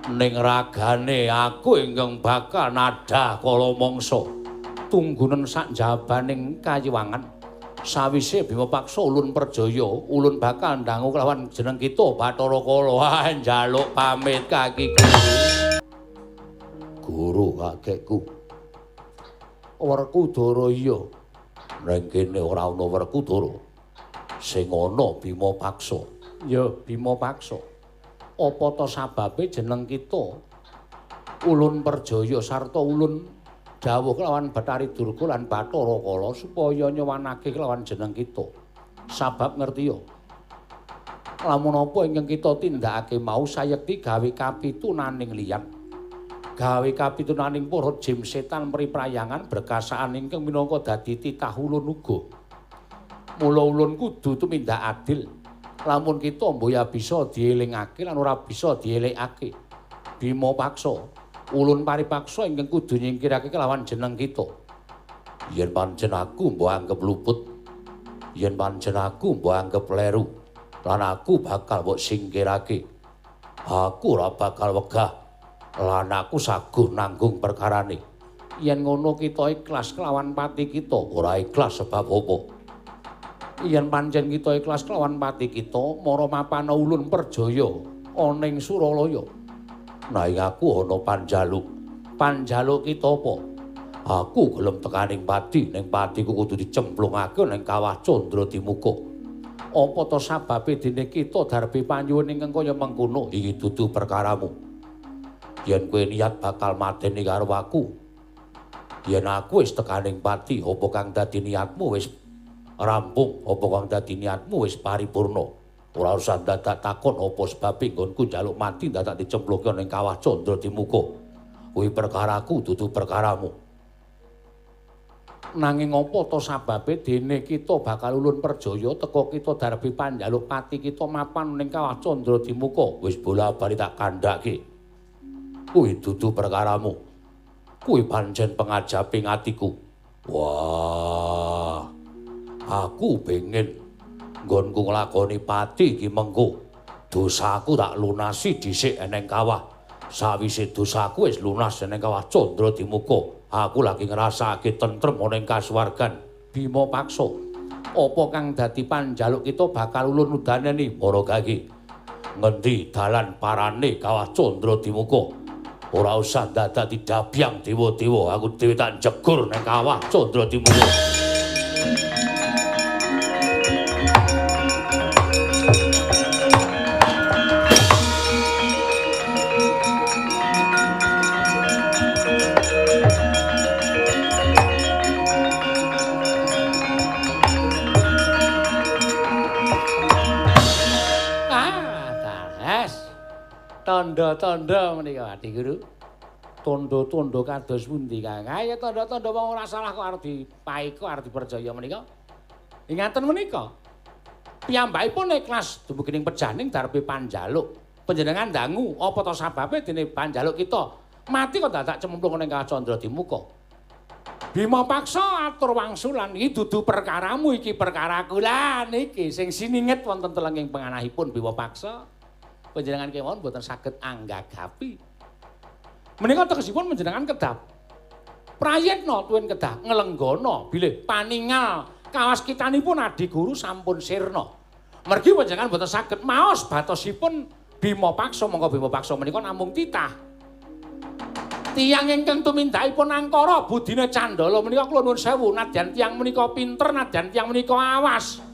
Ning ragane aku ingkang bakal nadhah kala mangsa. Tunggunen sak jabaning kayiwangan. Sawise Bima Paksa ulun perjaya, ulun bakal ndangu kelawan jeneng kita Bathara Kala. Njaluk pamit kaki guru kakekku. Werkudara iya. Ning kene ora ana Werkudara. Sing ana Bima Paksa. Ya, Bima Paksa. Apa ta sababe jeneng kita ulun perjaya sarta ulun dawuh kelawan Bathari Durga lan Bathara Kala supaya nyewanake kelawan jeneng kita. Sabab ngerti ya. Lamun apa ingkang kita tindakake mau sayekti gawe kapitunaning liyan. Gawe kapitunaning para jim setan priprayangan berkasaan ingkang minangka dadi titah ulun uga. Mula ulun kudu tumindak adil. Lamun kita mboya bisa dielingake lan ora bisa dielekake. Bima Paksa ulun paripaksa ingkang kudu nyingkirake kelawan jeneng kita. Yen pancen aku mbok anggep luput, yen pancen aku mbok anggep leru, lan aku bakal mbok singkirake. Aku ora bakal wegah. Lan aku saguh nanggung perkarane. Yen ngono kita ikhlas kelawan pati kita, ora ikhlas sebab apa? Yen pancen kita ikhlas kelawan pati kita, mara mapana ulun perjaya ana ing Suralaya. Nanging aku ana panjaluk. Panjaluk kita apa? Aku gelem tekaning pati, ning patiku kudu dicemplungake ning Kawah Candradimuka. Apa ta sababe dene kita darbi panyuwun ingkang kaya mengkono? Iki dudu perkaramu. Yen kowe niat bakal mateni karo aku, yen aku wis tekaning pati, apa kang dadi niatmu wis rampung, apa kang dadi niatmu wis paripurna. Ora usah dadak takon apa sebabe nggonku njaluk mati dadak dicemplungke ning Kawah Candradimuka. Kuwi perkaraku dudu perkaramu. Nanging apa ta sababe dene kita bakal ulun perjaya teka kita darbi panjaluk pati kita mapan ning Kawah Candradimuka? Wis bola-bali tak kandhake. Kuwi dudu perkaramu. Kuwi pancen pengajaping atiku. Wah, aku pengen nggonku nglakoni pati iki mengko. Dosaku tak lunasi dhisik eneng kawah. Sawise dosaku wis lunas eneng Kawah Candradimuka, aku lagi ngrasake tentrem ana ing kasuwargan. Bima paksa, apa kang dadi panjaluk kita bakal ulun udaneni para gagi? Ngendi dalan parane Kawah Candradimuka? Ora usah dadak didabyang dewa-dewa, aku dhewe tak jegur nang Kawah Candradimuka. Tandha-tandha menika Adi Guru. Tandha-tandha kados pundi Kang? Ayo tandha-tandha wong ora salah kok arep dipaeka arep dipercaya menika. Ingaten menika. Piyambakipun ikhlas dumugi ning pejaning darbe panjaluk. Panjenengan dangu apa ta sababe dene panjaluk kita mati kok dadak cemplung ning Kawah Candradimuka. Bima paksa atur wangsulan iki dudu perkaramu iki perkaraku. Lah niki sing sininget wonten telenging penganahipun Bima paksa. Panjenengan kemawon boten saged anggagapi. Menika tegesipun panjenengan kedah prayitna tuwin kedah nglenggana bilih paningal kawaskitanipun Adi Guru sampun sirna. Mergi panjenengan boten saged maos batosipun Bima Paksa, monggo Bima Paksa menika namung titah. Tiyang ingkang tumindakipun angkara budine candala menika kula nuwun sewu nadyan tiyang menika pinter, nadyan tiyang menika awas.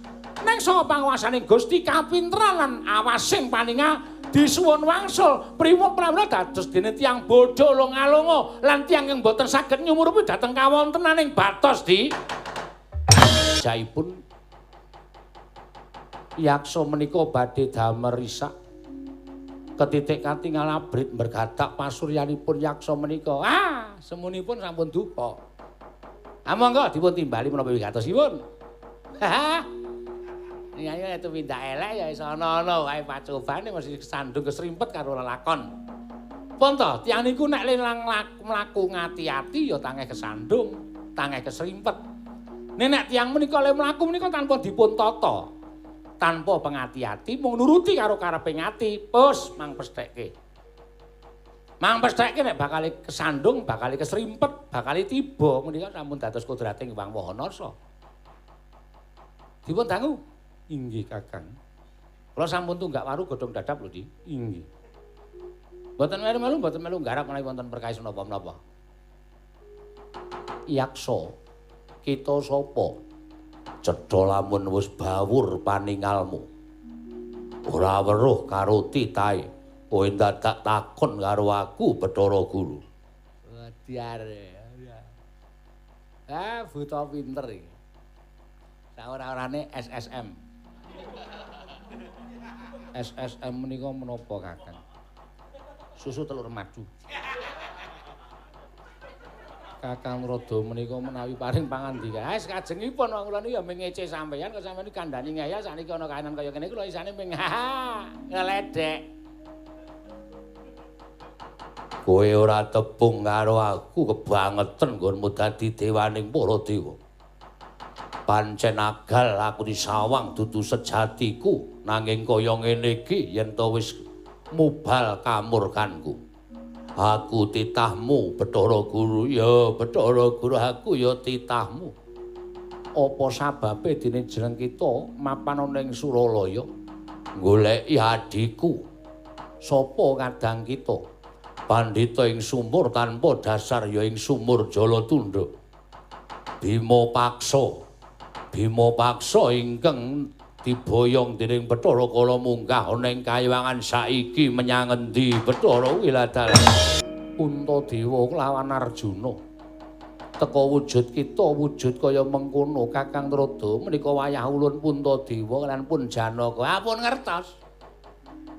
Ning saka panguwasaning Gusti kapinteran lan awasing paninga disuwun wangsul pripun pramila dados dene tiyang bodho lunga-lunga lan tiyang ingkang boten saged nyumurupi dhateng kawontenaning batos di jaipun yaksa menika badhe damel risak ketitik katingal abrit mbergadak pasuryanipun yaksa menika. Ah, semunipun sampun dupa. Ah monggo dipun timbali menapa wigatosipun. Haha. Iya itu pindah elek ya iso ana-ana wae pacobane mesti kesandung kesrimpet karo lelakon. Pun to, tiyang niku nek lelang mlaku ngati-ati ya tangeh kesandung, tangeh kesrimpet. Nek tiyang menika le mlaku menika tanpa dipun tata, tanpa pengati-ati mung nuruti karo karepe ngati, pus mang pesthekke. Mang pesthekke nek bakal kesandung, bakal kesrimpet, bakal tiba menika sampun dados kodrating Hyang Maha. Dipun dangu. Inggih Kakang. Kula sampun tunggak waru godhong dadap lho, Di. Inggih. Mboten melu-melu, mboten melu nggarap menawi wonten perkawis menapa-menapa. Yaksa, kita sapa? Cetha lamun wis bawur paningalmu. Ora weruh karo titahe. Kowe dadak takon karo aku Bathara Guru. Wadiar. Ah, buta pinter iki. Saora-orane SSM. SSM menika menapa Kakang? Susu telur madu. Kakang Rada menika menawi paring pangandika. Ah kajengipun wong kula niku ya mung ngece sampeyan kok sampeyan kandhani ngeyel sakniki ana kahanan kaya kene kula isane mung ngeledek. Kowe ora tepung karo aku kebangeten nggonmu dadi dewaning para dewa. Pancen agal aku disawang dudu sejatiku nanging kaya ngene iki yen to wis mubal kamurkanku. Aku titahmu Bathara Guru. Ya Bathara Guru, aku ya titahmu. Apa sababe dene jeneng kita mapan ana ing Suralaya goleki adhiku? Sapa kadang kita? Pandhita ing sumur tanpa dasar ya ing sumur Jalatunda. Bima Paksa. Bima Paksa ingkang diboyong dening Bathara Kala munggah ana ing kayiwangan saiki menyang endi Bathara Wiladal? Puntadewa lawan Arjuna. Teka wujud kita wujud kaya mengkono Kakang Trada menika wayah ulun Puntadewa lan pun Janaka. Ampun ngertos.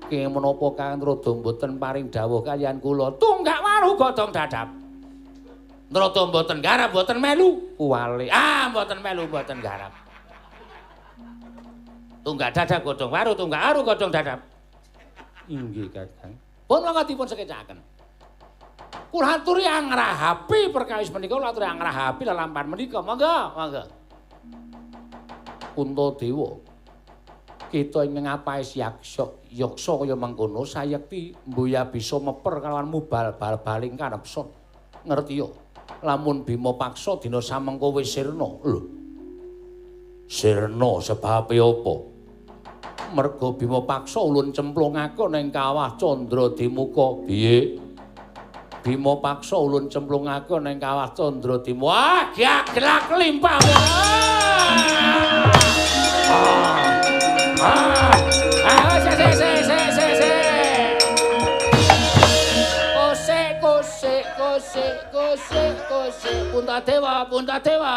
Kenging menapa Kakang Trada mboten paring dawuh kaliyan kula? Tunggak waru godhong dadap. Trada mboten garap mboten melu kuwale. Ah mboten melu mboten garap. Tunggak dadap godhong waru, tunggak waru godhong dadap. Inggih Kakang. Pun monggo dipun sekecaken. Kula aturi angrahapi perkawis menika, kula aturi angrahapi lelampahan menika. Monggo, monggo. Puntadewa, kita ing ngapaes yaksa, yaksa kaya mengkono sayekti mbuya bisa meper kalawan mubal bal-baling kanepson. Ngerti yo? Lamun Bima Paksa dina samengko wis sirna. Lho. Sirna sebabe apa? Merga Bima Paksa ulun cemplungake ning kawah Candra Dimuka. Piye? Bima Paksa ulun cemplungake ning kawah Candra Dimuka. Wah, gaglak limpah. Ah, se se se se se se. Kose kose kose kose kose. Puntadewa, Puntadewa.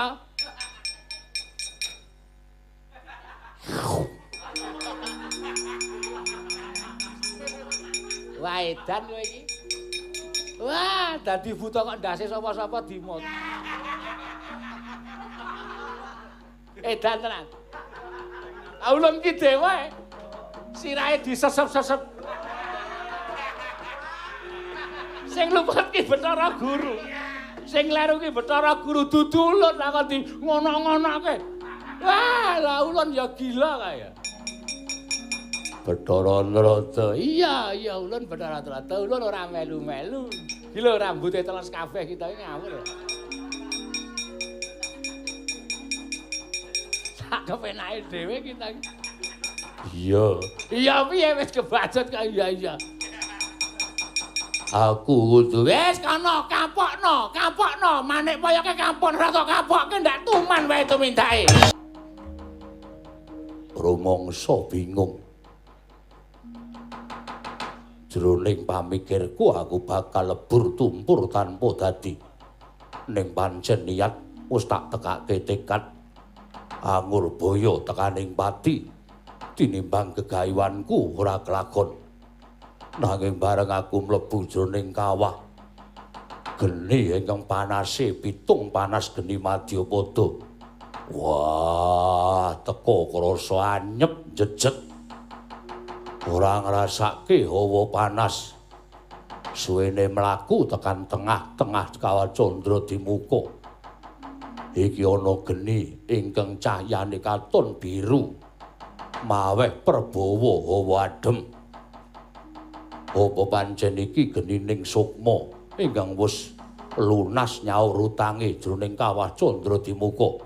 Wah, edan kowe iki. Wah, dadi buta kok ndase sapa-sapa dimot. Edan tenan. Ulun ki dewa. Sirahe disesep-sesep. Sing luput ki Bathara Guru. Sing kleru ki Bathara Guru dudu ulun lah kok di ngono-ngonoke. Wah, lah ulun ya gila kaya. Bathara Narada. Iya, iya ulun Bathara Narada, ulun ora melu-melu. Iki lho rambute teles kabeh kita iki ngawur. Sak kepenake dhewe kita iki. Iya. Iya piye wis kebacut kok iya iya. Aku kudu wis kono kapokno, kapokno, manik poyoke kampon ora tok kapokke ndak tuman wae tumindake. Rumangsa bingung. Jroning pamikirku aku bakal lebur tumpur tanpa dadi. Ning pancen niat wis tak tekake tekad angurbaya tekaning pati tinimbang gegayuhanku ora kelakon. Nanging bareng aku mlebu jroning kawah geni ingkang panase pitung panas geni madyapada. Wah, teka krasa anyep jejet. Ora ngrasake hawa panas. Suwene mlaku tekan tengah-tengah kawah Candra Dimuka. Iki ana geni ingkang cahyane katon biru. Maweh perbawa hawa adem. Apa pancen iki genining sukma ingkang wis lunas nyaur utange jroning kawah Candra Dimuka?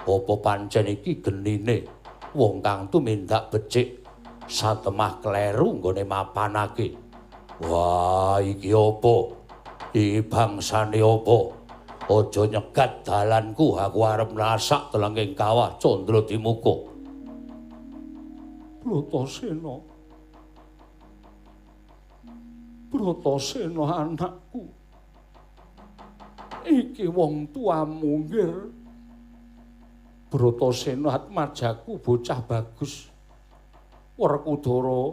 Apa pancen iki genine wong kang tumindak becik satemah kleru nggone mapanake? Wah, iki apa? Iki bangsane apa? Aja nyegat dalanku, aku arep nrasak telenging kawah Candra Dimuka. Bratasena. Bratasena anakku. Iki wong tuamu nggir. Bratasena atmajaku bocah bagus. Werkudara,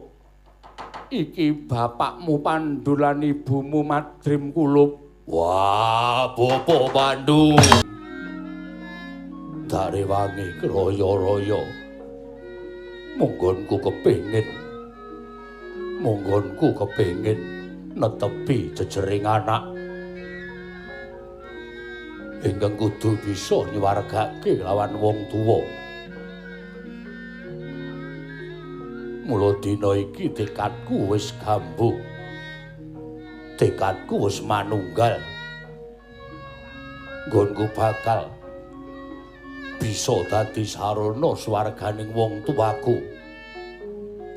iki bapakmu Pandu lan ibumu Madrim Kulup. Wah, Bapak Pandu. Darewangi kraya-raya. Monggonku kepengin. Monggonku kepengin netepi jejering anak. Ingkang kudu bisa nyuwargake lawan wong tuwa. Mula dina iki tekadku wis gambuh. Tekadku wis manunggal. Nggonku bakal bisa dadi sarana swarganing wong tuaku.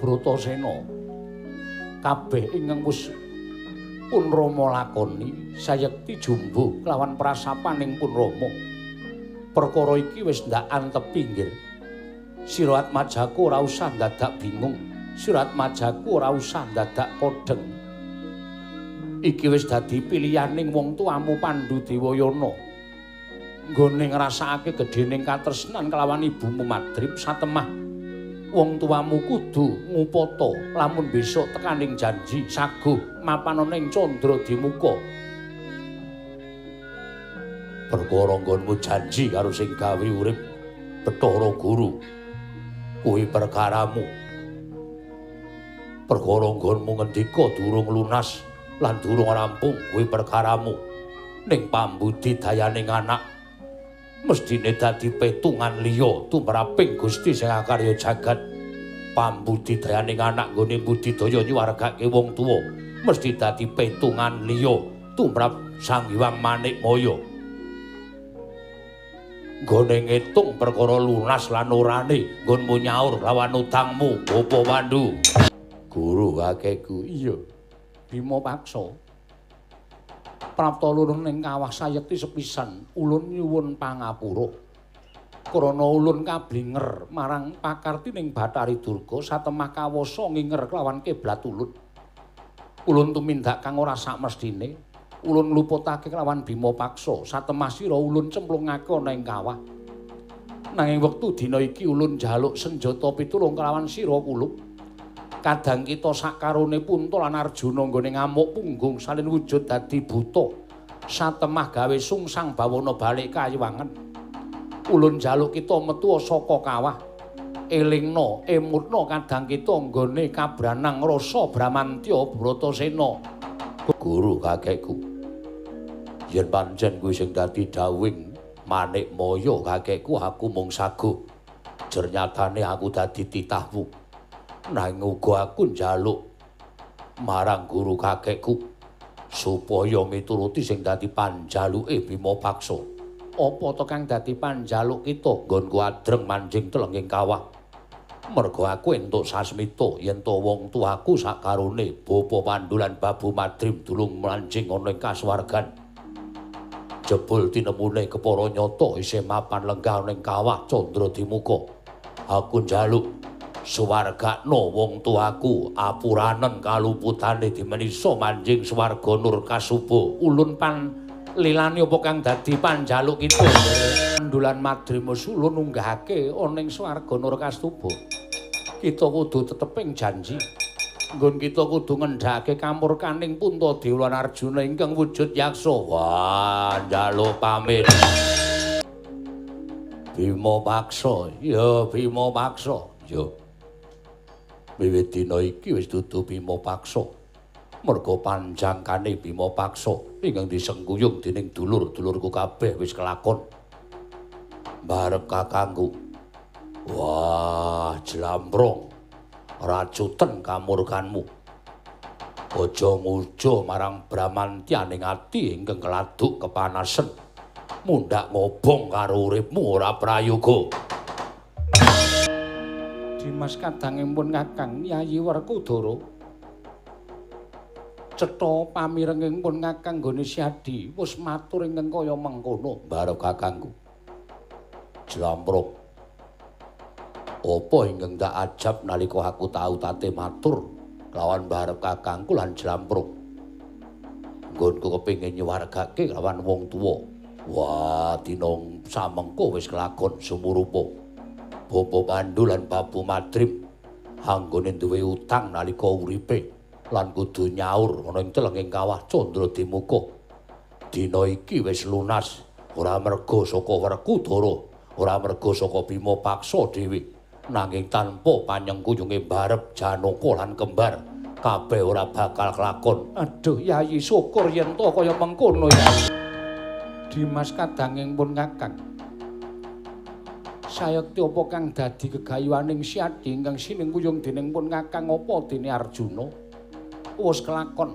Bratasena, kabeh ingkang wis pun Rama lakoni sayekti jumbuh kelawan prasapaning pun Rama. Perkara iki wis ndak antep pinggir. Sira Atmajaku ora usah ndadak bingung. Sira Atmajaku ora usah ndadak kodheng. Iki wis dadi pilihaning wong tuamu Pandhu Dewayana. Nggone ngrasakake gedhening katresnan kelawan ibumu Madrim satemah wong tuamu kudu ngupata lamun besok tekaning janji saguh mapan ana ing Candra Dimuka. Perkara nggonmu janji karo sing gawe urip Bathara Guru kuwi perkaramu. Perkara nggonmu ngendika durung lunas lan durung rampung kuwi perkaramu. Ning pambudidayaning anak mesthine dadi petungan liya tumraping Gusti sing akarya jagat. Pambudidayaning anak nggone budidaya nyuwargake wong tuwa mesthi dadi petungan liya tumrap Sang Hyang Manikmaya. Nggone ngitung perkara lunas lan orane nggonmu nyaur lawan utangmu Bapa Pandu. Guru kakekku iya Bima Paksa. Prapta ulun ing kawah sayekti sepisan ulun nyuwun pangapura. Krana ulun kablinger marang pakartining Bathari Durga satemah kawasa nginger kelawan kiblat ulun. Ulun tumindak kang ora sakmestine. Ulun ngluputake kelawan Bima Paksa satemah sira ulun cemplungake ana ing kawah. Nanging wektu dina iki ulun njaluk senjata pitulung kelawan sira kulup. Kadang kita sakarone Punta lan Arjuna nggone ngamuk punggung salin wujud dadi buta. Satemah gawe sungsang bawana balik kayiwangan. Ulun njaluk kita metu saka kawah. Elingna, emutna kadang kita nggone kabranang rasa Bramantya Bratasena. Guru kakekku, yen pancen kuwi sing dadi dawing Manikmaya kakekku, aku mung saguh. Jer nyatane aku dadi titahmu. Nanging uga aku njaluk marang guru kakekku supaya mituruti sing dadi panjaluke Bima Paksa. Apa to kang dadi panjaluk kita? Nggonku adreng manjing telenging kawah. Merga aku entuk sasmita yen to wong tuaku sakarone Bapa Pandu lan Babu Madrim durung mlanjing ana ing kasuwargan. Jebul tinemune kepara nyata isih mapan lenggah ana ing kawah Candra Dimuka. Aku njaluk suwargakno wong tuaku apuranen kaluputane dimenisa manjing swarga nur kasuba. Ulun pan lilani apa kang dadi panjaluk kita? Pandu lan Madrim ulun unggahake ana ing swarga nur kasuba. Kita kudu teteping janji. Nggon kita kudu ngendhake kamurkaning Puntadewa lan Arjuna ingkang wujud yaksa. Wah, njaluk pamit. Bima Paksa, ya Bima Paksa, ya. Wiwit dina iki wis dudu Bima Paksa. Merga panjangkane Bima Paksa ingkang disengkuyung dening dulur-dulurku kabeh wis kelakon. Barep kakangku. Wah, jlambrong. Racuten kamurkanmu. Aja ngujo marang Bramantyaning ati ingkang keladuk kepanasen. Mundhak ngobong karo uripmu ora prayoga. Dimas kadangipun Kakang Yayi Werkudara. Cetha pamirenging pun Kakang nggone Syadi wis matur ingkang kaya mengkono. Barep kakangku. Jlamprok. Apa ingkang tak ajab nalika aku tau tate matur lawan barep kakangku lan Jlamprok. Nggonku kepengin nyuwargake lawan wong tuwa. Wah, dina samengko wis kelakon sumurupa. Bapa Pandu lan Babu Madrim anggone duwe utang nalika uripe lan kudu nyaur ana ing telenging kawah Candra Dimuka. Dina iki wis lunas, ora merga saka Werkudara, ora merga saka Bima Paksa dhewe, nanging tanpa panyengkuyunge barep Janaka lan kembar, kabeh ora bakal kelakon. Aduh, Yayi, syukur yen to kaya mengkono Yayi. Dimas kadanging pun Kakang. Sayekti apa kang dadi gegayuhaning Syadi ingkang sinengkuyung dening pun Kakang apa dene Arjuna wis kelakon.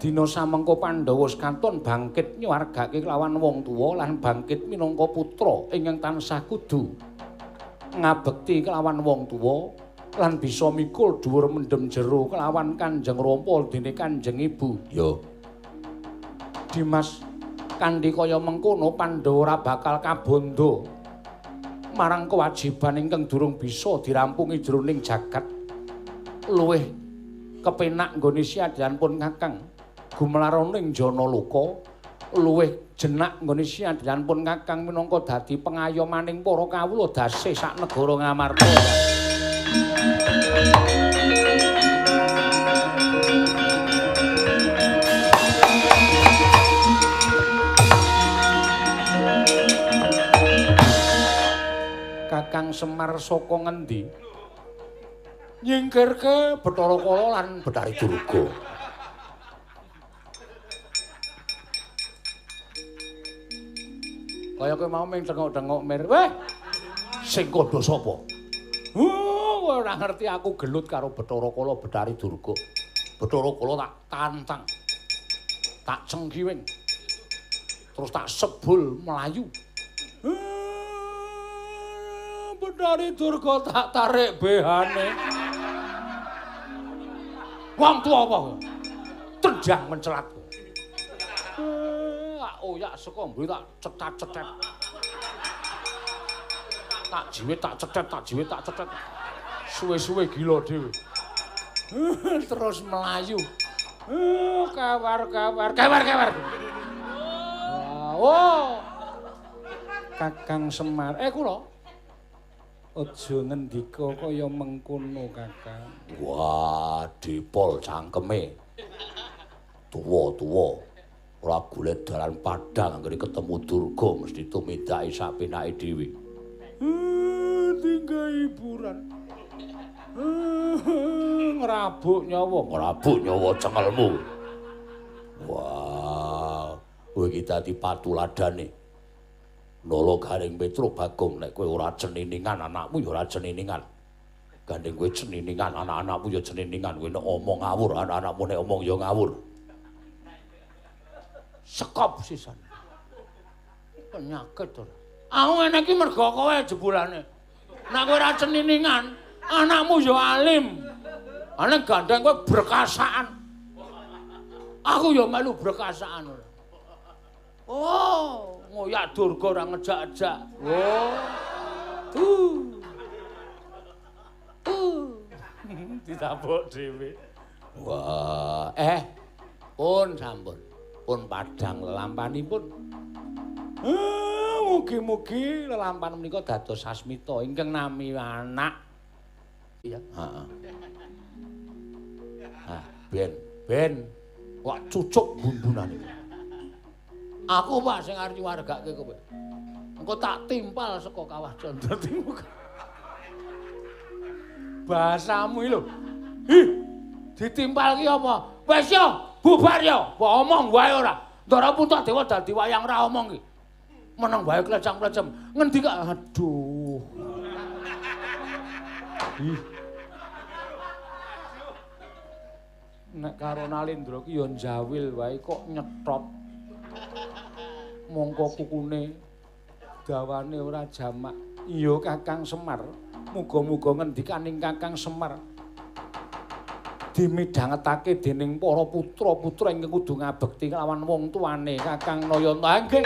Dina samengko Pandhawa sekaton bangkit nyuwargake kelawan wong tuwa lan bangkit minangka putra ingkang tansah kudu ngabekti kelawan wong tuwa lan bisa mikul dhuwur mendem jero kelawan Kanjeng Rama dene Kanjeng Ibu. Yo. Dimas, kanthi kaya mengkono Pandhawa ora bakal kabondo marang kewajiban ingkang durung bisa dirampungi jroning jagat. Luwih kepenak nggone siadyan pun Kakang gumelarana ing Janaloka, luwih jenak nggone siadyan pun Kakang minangka dadi pengayomaning para kawula dasih sak negara Ngamarta. Kakang Semar saka ngendi? Nyingkirke Bathara Kala lan Bathari Durga. Kaya kowe mau ming tengok-tengok mir. Weh, sing kandha sapa? Ora ngerti aku gelut karo Bathara Kala Bathari Durga. Bathara Kala tak tantang. Tak cengkiwing. Terus tak sebul mlayu. Bathari Durga tak tarik behane. Wong tuwa apa? Tenjang mencelat. Oyak saka mburi tak cetat-cetet. Tak jiwit tak cetet, tak jiwit tak cetet. Suwe-suwe gila dhewe. Terus melayu. Kawar-kawar, kawar-kawar. Oh. Kakang Semar, kula aja ngendika kaya mengkono, Kakang. Wah, dipol cangkeme. Tuwa-tuwa. Ora golek dalan padhang anggere ketemu Durga mesti tumindake sak penake dhewe. Tinggal hiburan. Ngrabuk nyawa, ngrabuk nyawa cengelmu. Wah, kowe iki dadi patuladane. Nala Gareng Petro Bagong, nek kowe ora ceniningan anakmu ya ora ceniningan. Gandeng kowe ceniningan anak-anakmu ya ceniningan. Kowe nek omong ngawur, anak-anakmu nek omong ya ngawur. Sekop sisan. Penyakit ora. Aku ngene iki mergo kowe jebulane. Nek kowe ora ceniningan, anakmu ya alim. Ane gandeng kowe berkasaan. Aku ya melu berkasaan ora. Oh, ngoyak Durga ora ngejak-ejak. Oh. Ditabuk dhewe. Wah, pun sampun. Pun padhang lelampanipun. Mugi-mugi lelampan menika dados sasmita ingkang nami anak. Iya, heeh. Ah, ben kok cucuk bumbunane. Aku Pak sing arep nyuwargake kowe. Engko tak timpal saka kawah Candra Timuka. Bahasamu iki lho. Ih, ditimpal ki apa? Wis yo, bubar yo. Mbok omong wae ora. Ndara Puntadewa dadi wayang ora omong ki. Meneng wae klecang-klecem. Ngendi kok aduh. Ih. Nek karo Nalendra ki ya njawil wae kok nyetop. Mongko kukune dawane ora jamak. Iya Kakang Semar, muga-muga ngendikaning Kakang Semar dimidhangetake dening para putra-putra ingkang kudu ngabekti kelawan wong tuane Kakang Nayanta. Nggih.